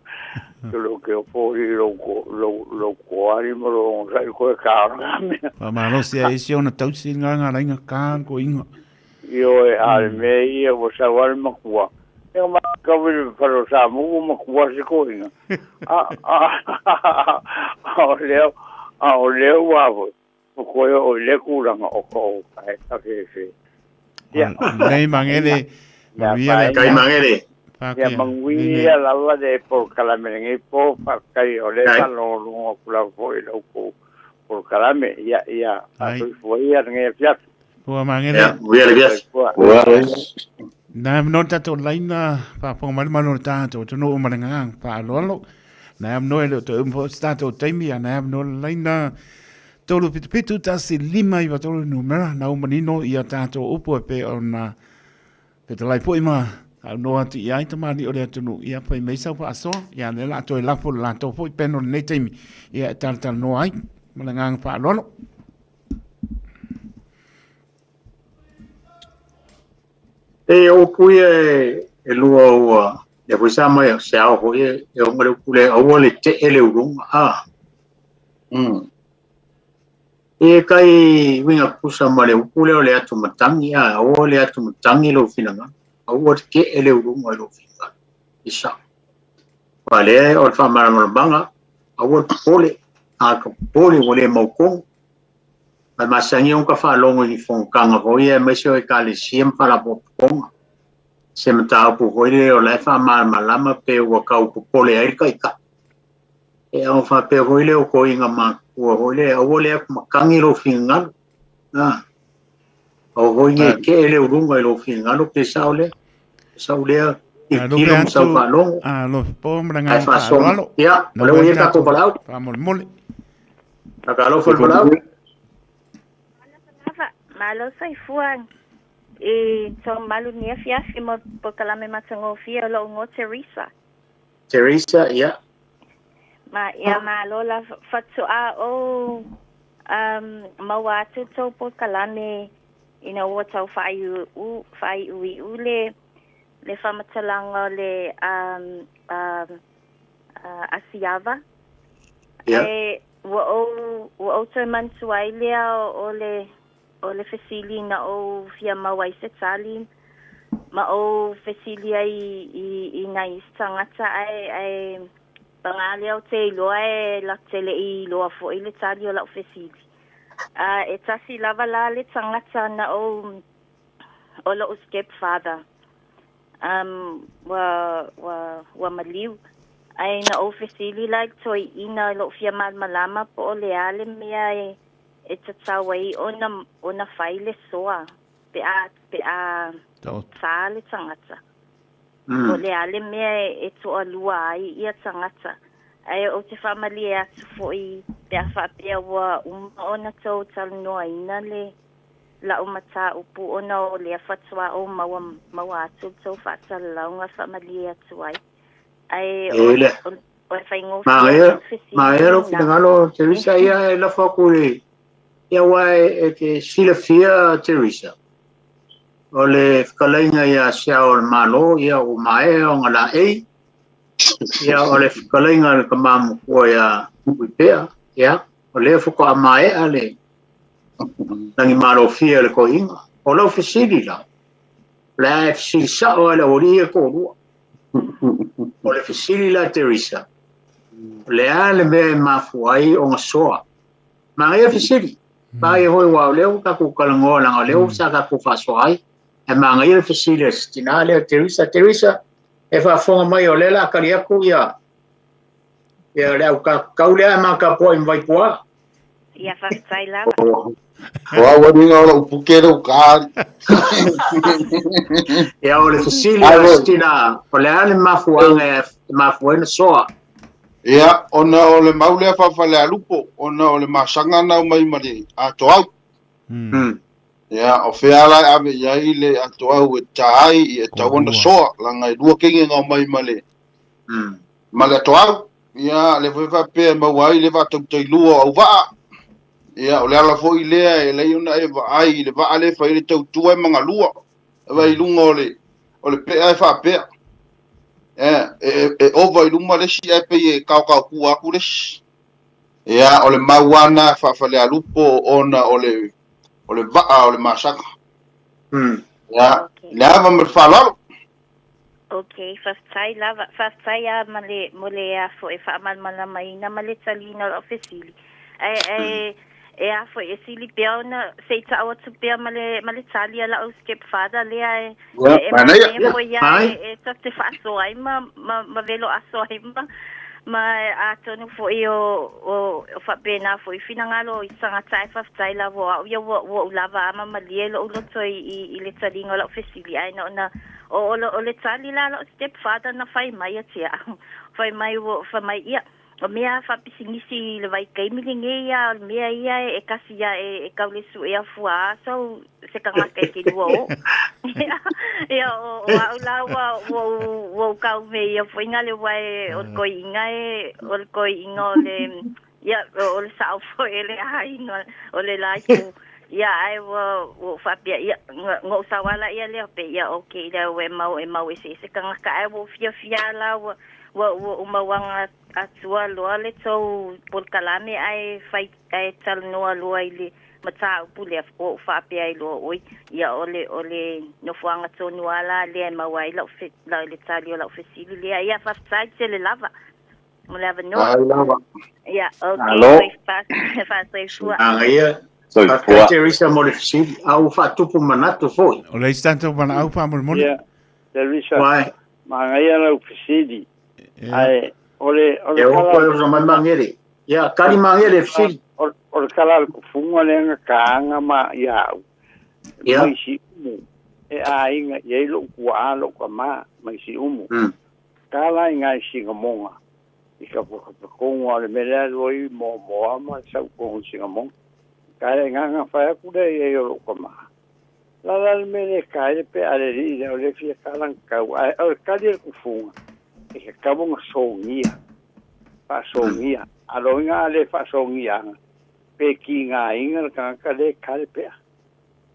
Te lou ke ofo i lou toali ma lou onosai koe ka o lena mea. Faamalosi ai isi ona tausi ngā ngā lainga kā ko inga. Ioe, a le mea ia ua sau lava le matua. Ia ma kau i le fale o Samoa ua matua se toeaina. A o lea, a o lea ua foi. Ua toe oo i lea tulaga o ka o ka e tafefe. Ia. Nei mangele. Manuia le Kai mangele. Ia manuia lava le polokalame lenei po faafetai o lea faalogologo atu lava foi i la outou polokalame. Ia, ia faasoifua ia lenei afiafi. Pua mangele. Ia, manuia le afiafi. Na am no tatou laina faafofoga mai le malo o le tatou atunuu ma le agaga faaaloalo. Na am no e le o toe uma foi se tatou taimi, a na am no le laina 377 1 5 3 numera na ua manino ia tatou upu e pei ona fetalai foi ma saunoa atu i ai tamalii o le atunuu, ia fai mai sau faasoa, ia lea o le a toe lafo i le latou foi peno i lenei taimi, ia e talatalanoa ai ma le agaga faaaloalo. E o upu ia e lua ua lea foi sa mai se ao foi e o le upu le aua le tee le uluga a. E kai winga kusa ma le upu lea o le atu matangi a aua le atu matangi lou finagalo. Aua le tee le uluga i lou finagalo. I sao. Wa lea o le faamalamalamaga aua le popole. A ka popole ua le mautonu. Ae masani ona ka faalogo i fonotaga foi ia aemaise o ekalesia ma faalapotopotoga. Se mataupu foi lea o la e faamalamalama pe ua tau popole ai le taitai. E ao faapea foi lea o toeaiina matutua foi lea, aua le atu matagi lou finagalo. Aua foi ne i tee le uluga i lou finagalo pe sao lea. Sao lea tilotilo ma sau faalogo. Alofa po ma le agaga faaaloalo. Ia, o lea ua i ai le tatou valaau. Faamolemole. Talofa le valaau. Lava, malo soifua i tau malu ni afiafi mo polokalame matagofie o lou igoa Teresa. Teresa, ia. Ma ia malo la faatoa ou maua atu tou polokalame ina ua tau faaiuiu le le faamatalaga o le Asiava. Ia. E ua ou toe manatua ai lea o le fesili na ou fia maua ai se tali ma ou fesili ai i nai isi tagata ae paga lea ou te iloa e latou te le i iloa foi le tali o lau fesili. E tasi lava la le tagata na ou o lou stepfather ua maliu. Ae na ou fesili la i le toeaina i lou fia malamalama po o le a le mea e tatau ai ona fai le soa pe a ta le tagata. Po o le a le mea e toalua ai ia tagata. Ae ou te faamalie atu foi pe a faapea ua uma ona tou talanoaina le lau mataupu ona o lea faatoa ou maua atu le tou faasalalauga faamalie atu ai. Ae o le faigofie fesili. Maea lou finagalo Teresa, ia e lafo atu i ia aua e te silafia Teresa. O le fetalaiga ia Siao o le Malo, ia ua maea ona laei. Ia o le fetalaiga a le tama matua ia Tuipea, ia o lea faatoa maea le lagimalofia e le toeaina. O lau fesili la, o le a e fesili sao lava i le aualii ia e toalua. O le fesili la Teresa, o le a le mea e mafua ai ona soa? Manaia fesili. Manaia foi aua o lea ua tatou talanoa leaga o lea ua sa tatou faasoa ai. Ae manaia le fesili a si tinā lea o Teresa. Teresa, e faafofoga mai o lea o le a tali atu ia ia le au kakau lea ae ma tapuai ma Vaipua. Ia faafetai lava. O au aliga o lou puke lou ka. Ia o le fesili a si tinā, o le a le mafuaaga e mafua ai ona soa? Ia, ona o le mau lea faafalealupo, ona o le masaga na aumai ma le atoau. Ia, o fea la e ave i ai le atoau e ta ai, ia e tatau ona soa, leaga e lua kegi na aumai ma le, ma le atoau. Ia, lea foi faapea e maua ai le vaatautailua o auvaa. Ia, o le ala foi lea e alai ona e vaai i le vaa lea e fai ai le tautua e magalua. E vaai i luga o le, o le pea e faapea. E, e, e ova i luma le isi ae pei e kaokaotua atu le isi. Ia, o le mau lava lena faafalealupo ona o le, o le vaa o le masaga. Ia, le ava ma le faaaloalo. Ok, faafetai lava. Faafetai lava ma le, mo le a foi faamalamalamaina ma le taliina o lau fesili. Ae, ae, e a foi e sili pea ona se i tau atu pea ma le, ma le tali a la'u stepfather lea e, Ia, e, e manaia. manaia foi ia Mai. e, e ta te faasoa ai ma, ma, ma velo aso ai ma, ma atonu foi o, o, o faapena foi finagalo i tagata ae faafetai lava o a'u ia ua, ua ou lava a ma malie lo'u loto i, i, i le taliga o la'u fesili ae na ona o, o, o le tali la a la'u stepfather na fai mai ia te a'u fai mai ua fai mai ia O mea faapisinisi i le vaitaimi lenei ia, o le mea ia e kasi ia e tau le suʻea fua a sau se tagata e te lua o. Ia, o, o au la ua, ua ou, ua ou kau me ia foi nga le wae o le koiʻiga e, o le koiʻiga o le, ia, o le sao foi e le aiga o le la itu. Ia, ae ua, ua ou faapea, ia, na ou sau ala ia lea pe, ia, okay, lea ua e mau, e mau eseese tagata, ae ua ou fiafia la ua, Ua ua uma uaga atua loa le tou polokalame ae fai ae talanoa loa i le mataupu lea ua ou faapea ai loa oi ia o le o le nofoaga tonu a la lea e maua ai lau fe la le tali o lau fesili lea. Ia faafetai tele lava mo le avanoa. Ai lava. Ia okay Malo. soifua faasoifua. Manaia. Soifua. Faafetai Teresa mo le fesili, a ua faatupu manatu foi. O le isi tatou valaau faamolemole. Ia, Teresa, Uai. Manaia lau fesili. Ae o le o le E o tala koe o mai Magele. Ia, kali Magele fesili. O le tala a le kufuga lea na taga ma ia au. Ia. Mai Siumu. E aiga i ai lou tuaa lou tama mai Siumu. Tala i ngai Sinamoga. I ka whakapakongwa o le mea lea alu ai moamoa ma sau tonu i Sinamoga. Ka le agaga fai atu lea i ai o lou tama. La la le mea le ka ai le pe a le alii lea o lea fia kala na tau ae o le kali a le kufuga e tatau ona sogia faasogia a loiga a le faasogiaga pe kigaina le tagata le ka le pea.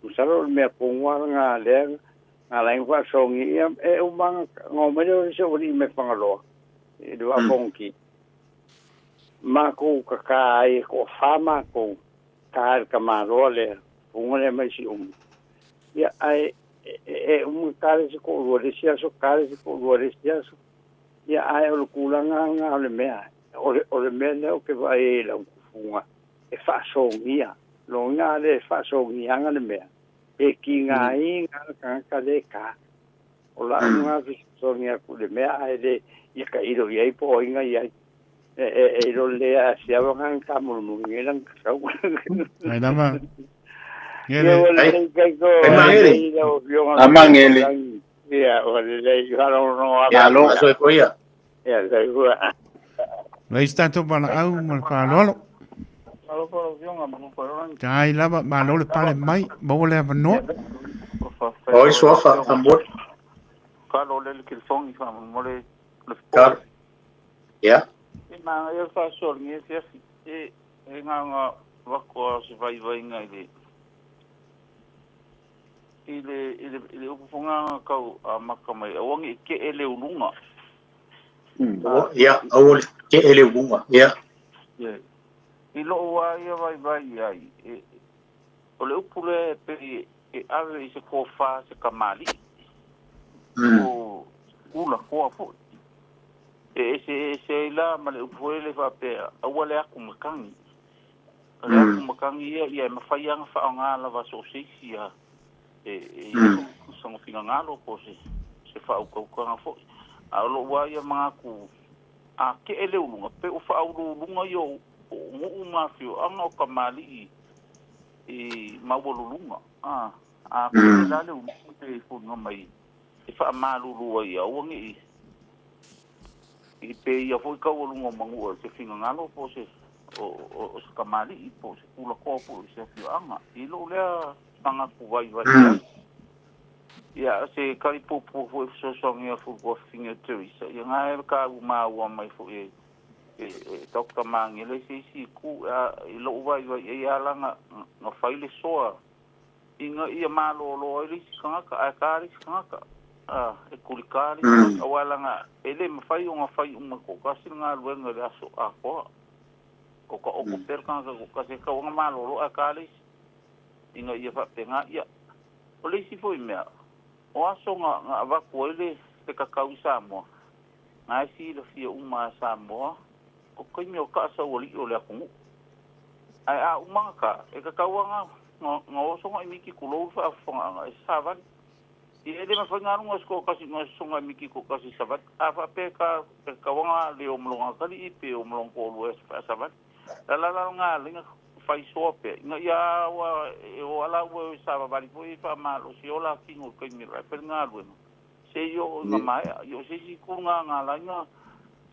Masalo o le mea tonu a lena lea na ala ai ona faasogia ia e uma ona omai lea o le isi ou alii mai Fagaloa i le Vaa o Fonoti matou tata ai e toafa matou ta le tamaloa lea fuga lea mai Siumu. Ia ae e uma ta le isi toalua i le isi aso, ta le isi toalua i le isi aso. Ia ae o le tulaga lena o le mea, o le, o le mea lea ou te vaai ai i lau tufuga e faasogia. Loga a le faasogiaga le mea, pe tigaina le tagata le ta. O lau lena fesoasoani atu i le mea ae le ia tailo i ai po o ai na i ai. E e e ilo le a siava nga ka mulumuli ngai lang kasau. Ai lava. Ia ua lelei kai ko Ai Magele. lelei lau afioga A Magele. Ia ua lelei faalogologo atu. Ia, Malo. faasoifua ia. Ia soifua. Leai se tatou valaau ma le faaaloalo. Tai lava, malo le pale mai, maua le avanoa. Oi suafa, faamoe. Kalo le le telefoni faamolemole le Kalo. Ia. E manaia le faasoa o lenei afiafi. E, e na ona avatu lava o se vaivaiga i le, i le, i le, i le upu foi lena na tau amata mai, aua ne i tee le uluga. Ia, aua le tee le uluga. Ia. Ia. I lou lava ia vaivai i ai, e, o le upu lea e pei e ave i se tofa a se kamali'i, po o ula toa foi. E eseese ai la ma le upu foi lele faapea, aua le atu matagi. Le afu matagi ia ia e mafai lava ona faaaoga lava so o se isi a e e i ai sona finagalo po o se se faautautaga foi. A o lou lava ia manatu a te'e le uluga pe ua faauluuluga ia o nuu ma afioaga o kamali'i i maualuluga a a te'e la le uluga pe foliga mai e faamalulu ai ia aua ne i pe ia foi taualuga o manua i se finagalo po o se o se kamali'i po o se tulatoa foi o se afioaga i lou lea manatu vaivai i ai. Ia, se tali puupuu foi e fesoasoani atu i le tuafafine o Teresa, ia na e taua maua mai foi e e Doctor Magele i se isi itu, a i lou vaivai i ai e ala ona fai le soa ina ia malolo ai le isi tagata, ae ta le isi tagata, a, e tulita le isi tagata, aua leaga e le mafai ona fai uma toatasi le galuega i le aso atoa. O taoto pea le tagata toatasi, e tatau ona malolo ae ta le isi, ina ia faapena. Ia, o le isi foi mea, o aso na, na avatu ai le, le kakau i Samoa, na e silafia uma e Samoa, o taimi o taa saualii o le atunuu. Ae a uma ona ta, e tatau lava ona oso ona imiki tulou le faafofogaaga e savali. Ia e le mafai ona alu na o se toatasi na oso ona imiki toatasi i savali. A faapea e ta, e tatau lava ona leo ma lona atalii pe o ma lona toalua e faasavali. O le ala la lena ala ai ona fai soa pea ina ia ua e o ala ua e savavali foi e faamalosi o la kino i le taimi o la e fai le galuega se i oo ina maea. Ia o se isi itu lena na ala ai ona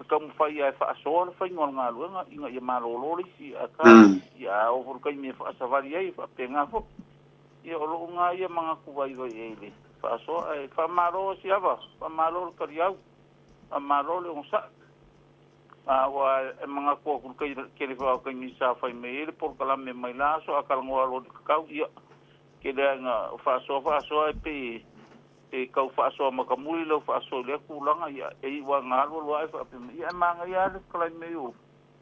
taumafai lava e faasoa le faiga o le galuega ina ia malolo le isi ae ta le isi. Ia a oo foi i le taimi e faasavali ai e faapena foi. Ia o lou lena ia manatu vaivai i ai i le faasoa ae faamalo Asiava, faamalo le taliau, faamalo le onosai. A ua e manatu atu i le tele foi o taimi sa fai mai ai le polokalame mai la aso a talanoa loa i le kakau, ia, tele lava ina faasoa faasoa e pei e tau faasoa matamuli lau faasoa i lea tulaga, ia, e iu lava ina alu alu ae faapea mai, ia e manaia lava le fetalai mai o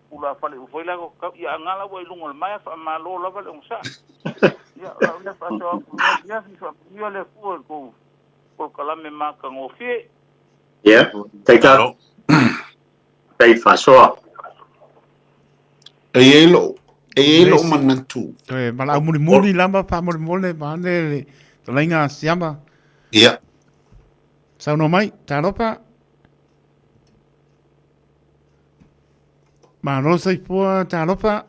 tulafale ua fai la kakau, ia a gala ua i luga o le maea, faamalo lava le onosai. Ia, o lau lea faasoa atu i lenei afiafi, faamanuia le Atua i le tou polokalame matagofie. Ia, taita. Tai faasoa. E i ai lou, e i ai lou manatu. Toe valaau mulimuli lava faamolemole vaeane le fetalaiga a Siama. Ia. Saunoa mai, talofa. Malo soifua, talofa.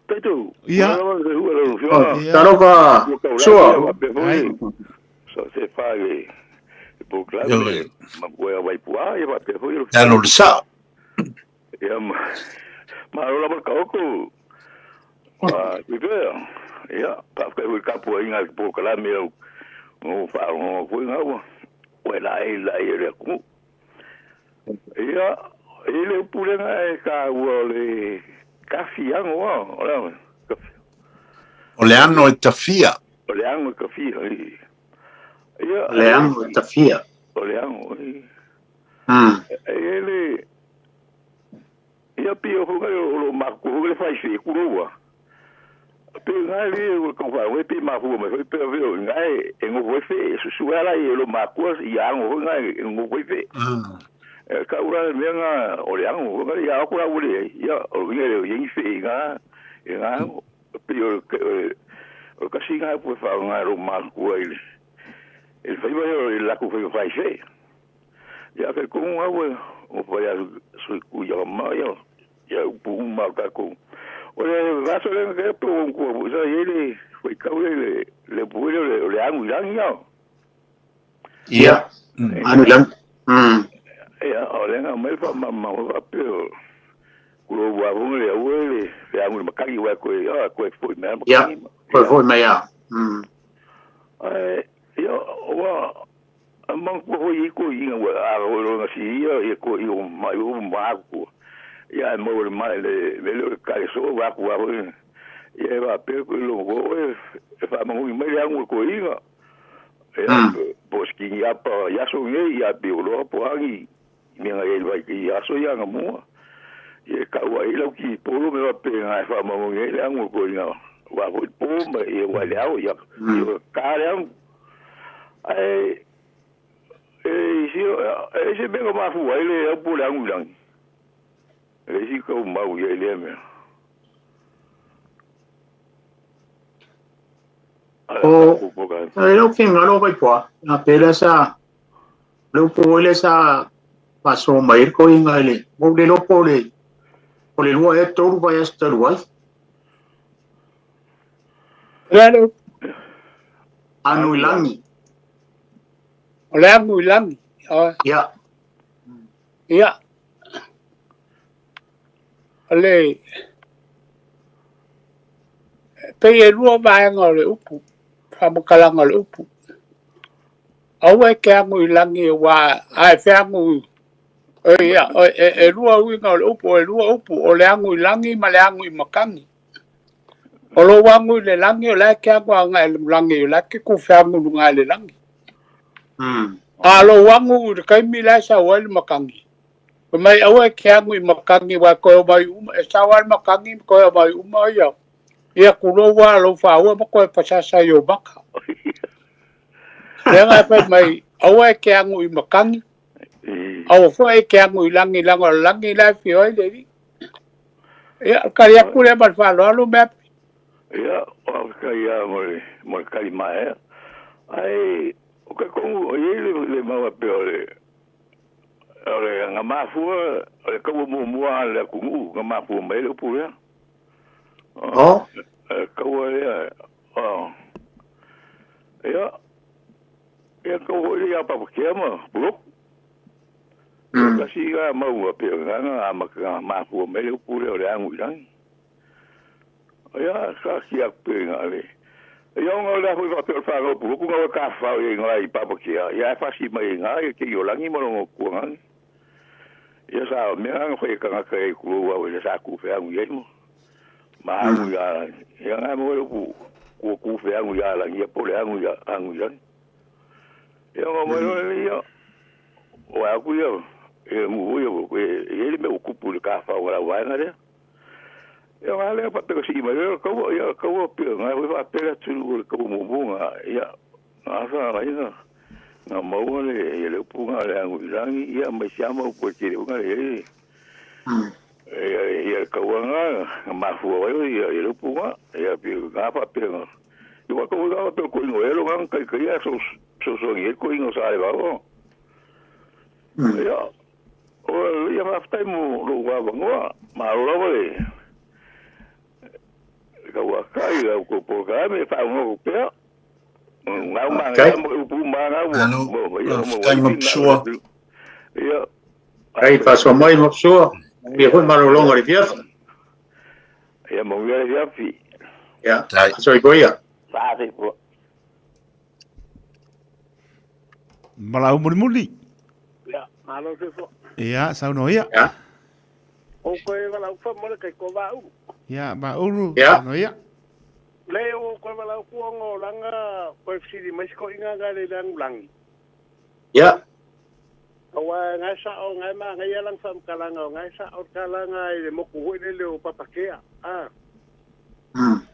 Taitu. Ia. Ia. Talofa, Sua. Ai. So se fa le polokalame ma koe a Waipuā ia faapea foi le Alo le sao. Ia ma malo lava le kaoko. A pipea. Ia faafetai foi i le tapuaiga i le polokalame au o faalogologo foi gaua. Ua e laei le laei o le atunuu. Ia i le upu lea e taua o le tafiago a o le a? O le ano e tafia. O le ano e tafia. Ia, o le ano e tafia. O le ano. E ele ia pio hunga o lo maku hunga le fai fi kuroa. Pe ngai le o ka fa we pe ma hu me pe pe o ngai e ngo foi fe su su ala i lo maku i ango hunga e ngo foi fe. E ka ura me nga o le ango hunga ia ko la ule ia o ngai le yengi fe nga e nga pe o o kasi nga pu fa nga ro maku ai le e fai vai o la ku fai fai fe. Ia ke ko nga we o fai a su ku ia ma ia ia upu uma ka ko. O le vaso le ke pe o ku sa ye le foi ka le le pu le le angu ilang ia. Ia. Anu ilang. Ia o le nga mai fa ma ma wa pe o ku lo wa ho le o le le angu makagi wa ko ia ko foi me Ia. Ko foi me ia. Ai ia wa mang ko hoi ko i nga a ro ro nga si ia ia ko i o mai o ma ko ia mo le mai le le le ka so wa ko wa hoi ia va pe ko lo go e fa mangu mai le angu ko i nga ia po ski ia pa ia so nge ia pe o lo po angi me nga e vai ki ia so ia nga mo ia ka wa i lo ki po lo me va pe nga fa mangu nge le angu ko i nga wa hoi po ma ia wa le au ia ka le angu ai e si e se benga mafu ai le au po le angu ilang e si ka mau ia le mea. O e lau finagalo Vaipoa, a pe lea sa le upu foi lea sa faasoa mai ai le toeaina i le ua ou le iloa po o le o le lua ea tolu vaiaso talu ai. O le a le upu? Anu i lagi. O le agu i lagi. Ia. Ia. O le pei e lua vaega o le upu, faamatalaga o le upu. Aua e te agu i lagi aua a e feagu ia, e lua uiga o le upu, e lua upu, o le agu i lagi ma le agu i matagi. O lou agu i le lagi, o la e te agu agai i le lagi, o la e te tufeagu i luga i le lagi. A o lou agu i le taimi la e sau ai le matagi, fai mai aua e te agu i matagi aua e toe omai uma, e sau lava le matagi ma toe omai uma ia, ia tulou lava lou faaua ma toe pasasa i ou maka. Lea na fai mai, aua e te agu i matagi, aua foi e te agu i lagi, leaga o le lagi la e afio ai le Alii. Ia, o le tali atu lea ma le faaaloalo Meapi. Ia, faafetai lava mo le, mo le tali maea. Ae o talitonu e i ai le, le mau faapea o le, o le na mafua, o le taua muamua a le atunuu na mafua mai ai le upu lea. Oh. Le taua lea, oh. Ia, ia taua foi lea ia Papatea ma Puloku. Tasi la mau a pei o lena amata na mafua mai le upu lea o le agu i lagi. Ia, sa sia atu pea ina le. Ia ona o le a foi faapea o le fanau a Puloku na o e tafafao i ai ina i Papatea, ia ae fasi mai ai ina ia te i o lagi ma lona tuanani. Ia sa mea na fai e tagata e tulou au e sa tu feagu i ai ma ma agu ia ia nga mo le upu kua tu feagu ia lagi ia po le agu ia agu i lagi. Ia ona mai loa lea ia o aku ia e mu ia e e le mea o kupu i le tafao o lau vaega lea. Ia nga lea faapea ka sii mai lea kaua ia kaua pea nga foi faapea le atunuu o le kaua muamua nga ia nga sa nga ina nga maua le ia le upu nga le agu i lagi ia mai siama upu e tele nga le ia ia ia le kaua nga nga mafua ai ia ia le upu nga ia pi nga faapea nga ia wa kaua nga faapea ko ingo elo nga kai kai ia so so so ngi ko ingo sa le vao ia o ia faafetai mo lou avanoa malo lava le kaua kai lau ko polokalame e faaogogo pea ngau ma Okay. ngau ma upu ma ngau Malo, mo ia mo faafetai Mapsua. ia Ai, faasoa mai Mapsua. Ia foi malologa o le fiafi. ia mo ia le fiafi Ia, Tai. soifua ia. Faasoifua. Malau mulimuli. Ia, malo soifua. Ia, saunoa ia. Ia. O koe walau fa mo le kai ko vaulu. Ia, Maulu, Ia. saunoa ia. Le o koe walau ku ongo langa koe fisili mai se koʻiga ga le lagulangi. Ia. Aua ngai sa'o ngai magaia laga faamatalaga o ngai sa'o le talaga i le moku foi lele o Papakea a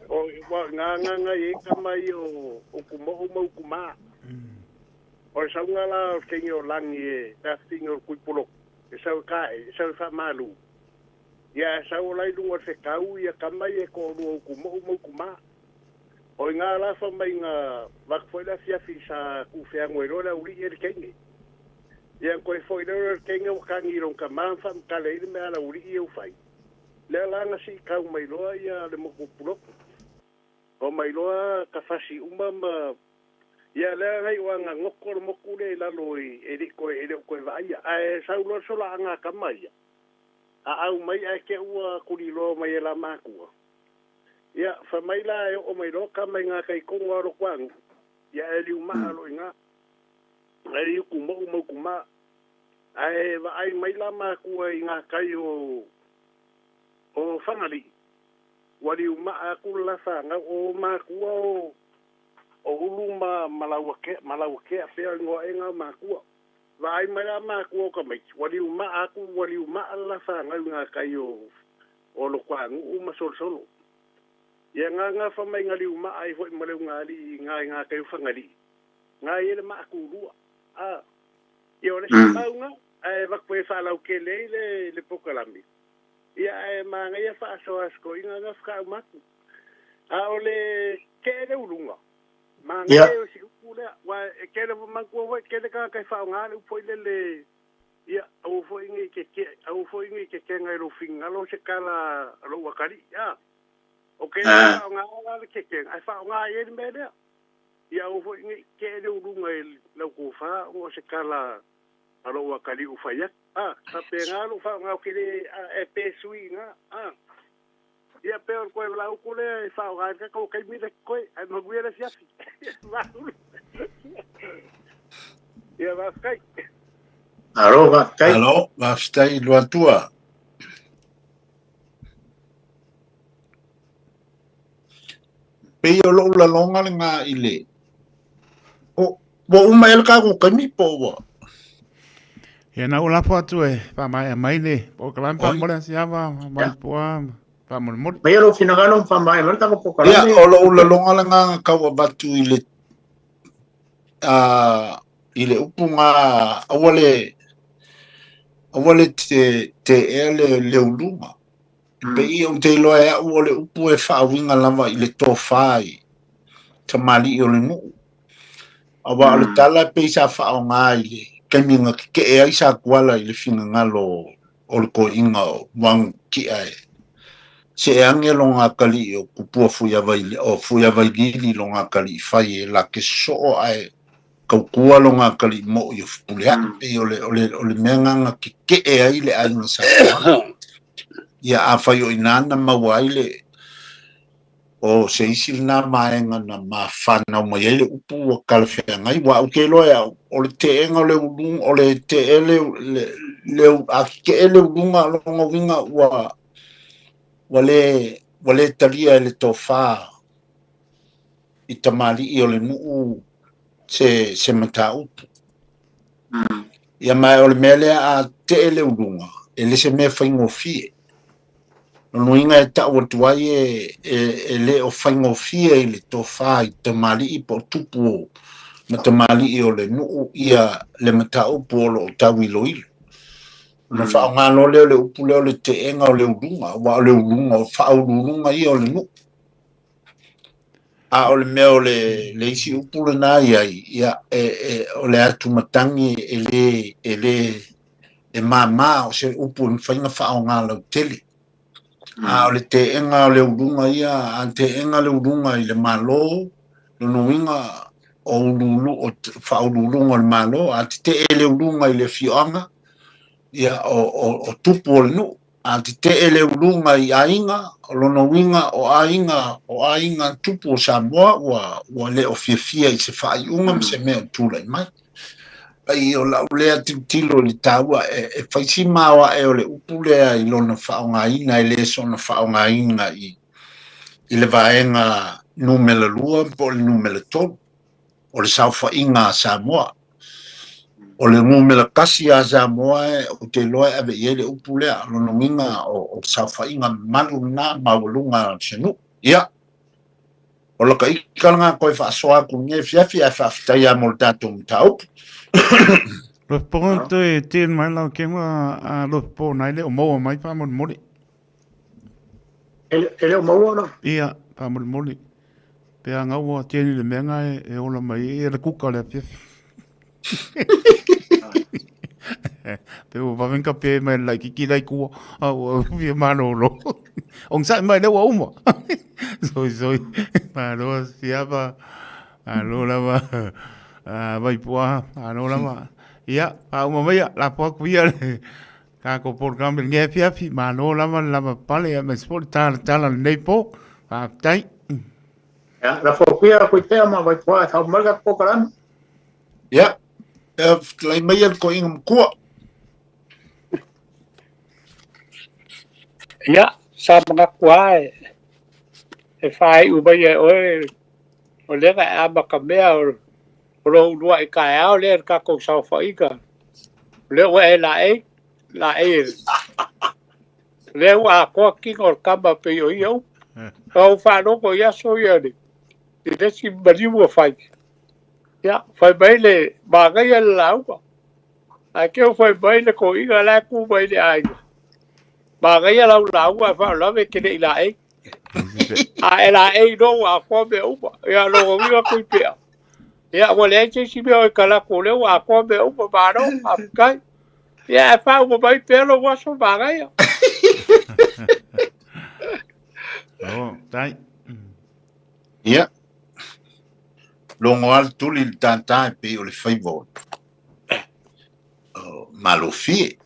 o ua gagaga i ai tama ia o ukumo'u ma ukumā. O le sauga la o le teine o lagi e tafitiga o le kuipoloku e sau e ka'e e sau e fa'amalū. Ia ae sau o lai luga o le fekau ia tama ia e to'alua o ukumo'u ma ukumā. O iga la faamaiga vatu foi le afiafi sa tu'ufeago ai loa le auli'i e le teine. Ia toe fo'i lea o le teine ua tagi i lona tamā ma faamatale ai le mea a le auli'i e ufai. Lea la na si'itau mai loa ia le motu o Puloku. O mai loa tafasi uma ma ia lea nai o aga goto le moku lea i lalo i e le'i toe e le o toe vaaia. Ae sau loa le sola'aga a tama ia. A au mai ae te ua tuliloa mai e la matua. Ia fai mai la e oo mai loa tama i gatai tonu lava o lotoanu'u. Ia ae liuma'a lo'o iga. Ae i utumo'u ma utumā. Ae vaai mai la matua i gatai o o Fagalii. Ua liuma'a atu le la fanau o matua o o Ulu ma ma Lauakea ma Lauakea pea o igoa ega o matua. Vaai mai la matua o tamaiti ua liuma'a atu ua liuma'a le la fanau i gatai o o Lotoanu'u ma Solosolo. Ia gaga faamaiga liuma'a ai fo'i ma le ugali'i i ga i gatai o Fagalii. Ga i ai le maatulua. A ia o le isi mauga ae avatu ai e faalautele ai le le polokalame. Ia ae magaia faasoa a se toeaina na fata'auma atu. A o le te'e le uluga. Manaia o si upu lea, aua e tele, manatua foi e tele tagata e faaaoga le upu foi lele, ia, aua foi ne i tete, aua foi ne i tetena i lou finagalo se tala a lou atalii, a. O ke le faaaoga la le tetena, ae faaaoga i ai le mea lea. Ia aua foi ne i tee le uluga i lau tofa ona o se tala a lou atalii ua fai atu. A, faapena lou faaaoga ou te le, a, e pe sui i ina, a. Ia pei o le toe valaautu lea e faaaoga ai le tatou taimi lea totoe, ae manuia le afiafi. Mahalo. Ia faafetai. Malo faafetai. Malo, faafetai Luatua. Pei o lou laloga lena i le o ua uma ea le tatou taimi po o ua Ia na ou lafo atu e faamaea mai le polokalame faamolemole Asiava Malipoa faamolemole. Maia lou finagalo ma faamaea mai le tatou polokalame. Ia, o lou laloga lena na tau avatu i le i le upu na aua le aua le te teea le le uluga. Pei ou te iloa e au o le upu e faauiga lava i le tofa i tamalii o le nuu. Aua o le tala e pei sa faaaoga i le taimi na tetee ai Satuala i le finagalo o le toeaina o Muagututia e see ane lona atalii o Tupua o Fuiavailili i lona atalii fai e la te sosoo ae tautua lona atalii moi o Fepuleai. Pei o le, o le, o le mea lena na tetee ai le aiga Satuala. Ia afai o i ina na maua ai le O se isi lena vaega na mafanau mai ai le upu ua talafeagai, aua ou te iloa e au, o le teega o le uluga, o le tee le, le, le, a tetee le uluga, o lona uiga ua, ua le, ua le talia e le tofa i tamalii o le nuu se, se mataupu. Ia ma o le mea lea a tetee le uluga, e le se mea faigofie. Lona uiga e tau atu ai e le o faigofie i le tofa i tamalii po o tupu o ma tamalii o le nuu ia le mataupu o lo o tau iloilo. Ona faaaoga loa lea o le upu lea o le teega o le uluga, aua o le uluga, o faauluuluga ia o le nuu. A o le mea o le, le isi upu lena i ai, ia, e, o le atumatagi e le, e le, e māmā, o se upu e mafai ona faaaoga lautele. A o le teega o le uluga ia, a teega le uluga i le Malo, lona uiga o uluulu, o faauluuluga o le Malo, a tetee le uluga i le afioaga, ia, o, o, o tupu o le nuu. A tetee le uluga i aiga, o lona uiga o aiga, o aiga tupu o Samoa ua, ua le o fiafia i se faaiuga ma se mea o tulai mai. Ai o lau lea tilotilo i le taua e, e fai si maoae o le upu lea i lona faaaogaina e le soona faaaogaina i, i le vaega numera 2 po o le numera 3 o le saofaiga a Samoa. O le numera 1 a Samoa e, ou te iloa e ave i ai le upu lea, lona uiga o, o saofaiga mamalu lena maualuga o se nuu. Ia, o laka ika lena toe faasoa atu i lenei afiafi ae faafetai lava mo le tatou mataupu. Lofipoga toe tino mai lau kema a Lofipo nai le o maua mai faamolemole. E le o maua la? Ia, faamolemole. Pe a ngau ua tini le mea nga e ola mai e le kuka le afiafi. Pe ua vave ka pe mai lai kiki lai kua. A ua fia malolo. Ong sai mai le ua uma. Soi soi. Malo siapa. Malo lava. Vai pua. Malo lava. Ia, pa uma mai la pua kuia le. Tatou polokalame i lenei afiafi, malo lava le lava pale aemaise foi le talatala i lenei po. Faafetai. Ia, lafo atu ia Koitea ma Vaipoa e faauma mai le tatou polokalame. Ia, e fetalai mai le toeaina matua. Ia, sa manatu lava e faaiu mai e oe o lea na e amatamea o o lou uluai taeao lea i le tatou saofaiga, o lea ua e laei, laei e lea ua atoa tino o le tama pei o ia upu. Na ou faalogo i aso ia i le isi maliu ua fai. Ia, fai mai le manaia le lauga. Ae te i fai mai le toeaina la e tu mai i le aiga. Manaia lau lauga ae faalavelave e te le i laei. A e laei loa ua atoa mea uma. Ia, lona uiga Tuipea, ia ua leai se isi mea o e talaatu o lea ua atoa mea uma, malo, faafetai. Ia ae faauma mai pea lou aso manaia. Oh, tai. Ia. Logo lava le tuli i le tātā e pei o le faiva o malofie.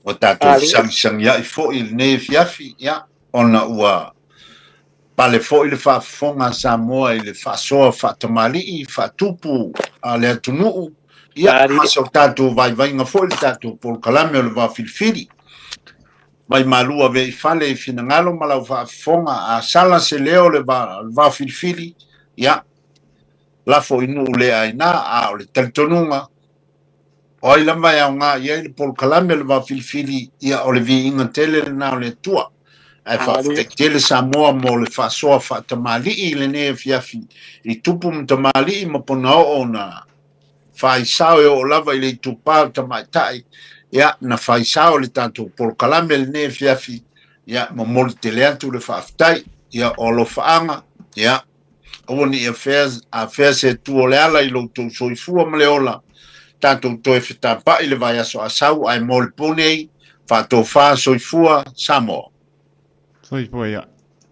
Ua tatou fesagisagiai foi i lenei afiafi, ia, ona ua pale foi le faafofoga a Samoa i le faasoa faatamalii, faatupu a le atunuu, ia, ma so tatou vaivaiga foi le tatou polokalame o le Va Filifili. Mai malu ave i fale i finagalo ma lau faafofoga, a sala se leo o le Va Filifili, ia, lafo i nuu le aina, a o le talitonuga, o ai lava e aoga i ai le polokalame o le Va Filifili, ia o le viiga tele lena o le Atua. Ae faafetai tele Samoa mo le faasoa faatamalii i lenei afiafi i tupu ma tamalii ma ponaoo na faisao e oo lava i le itupa o tamaitai, ia na faisao le tatou polokalame i lenei afiafi, ia momoli tele atu le faafetai, ia o alofaaga, ia aua ne i afea, afea se tu o le ala i lo outou soifua ma le ola, tatou toe fetapa'i le vaiaso a sau, ae mo le po nei, faatofa soifua Samoa. Soifua ia.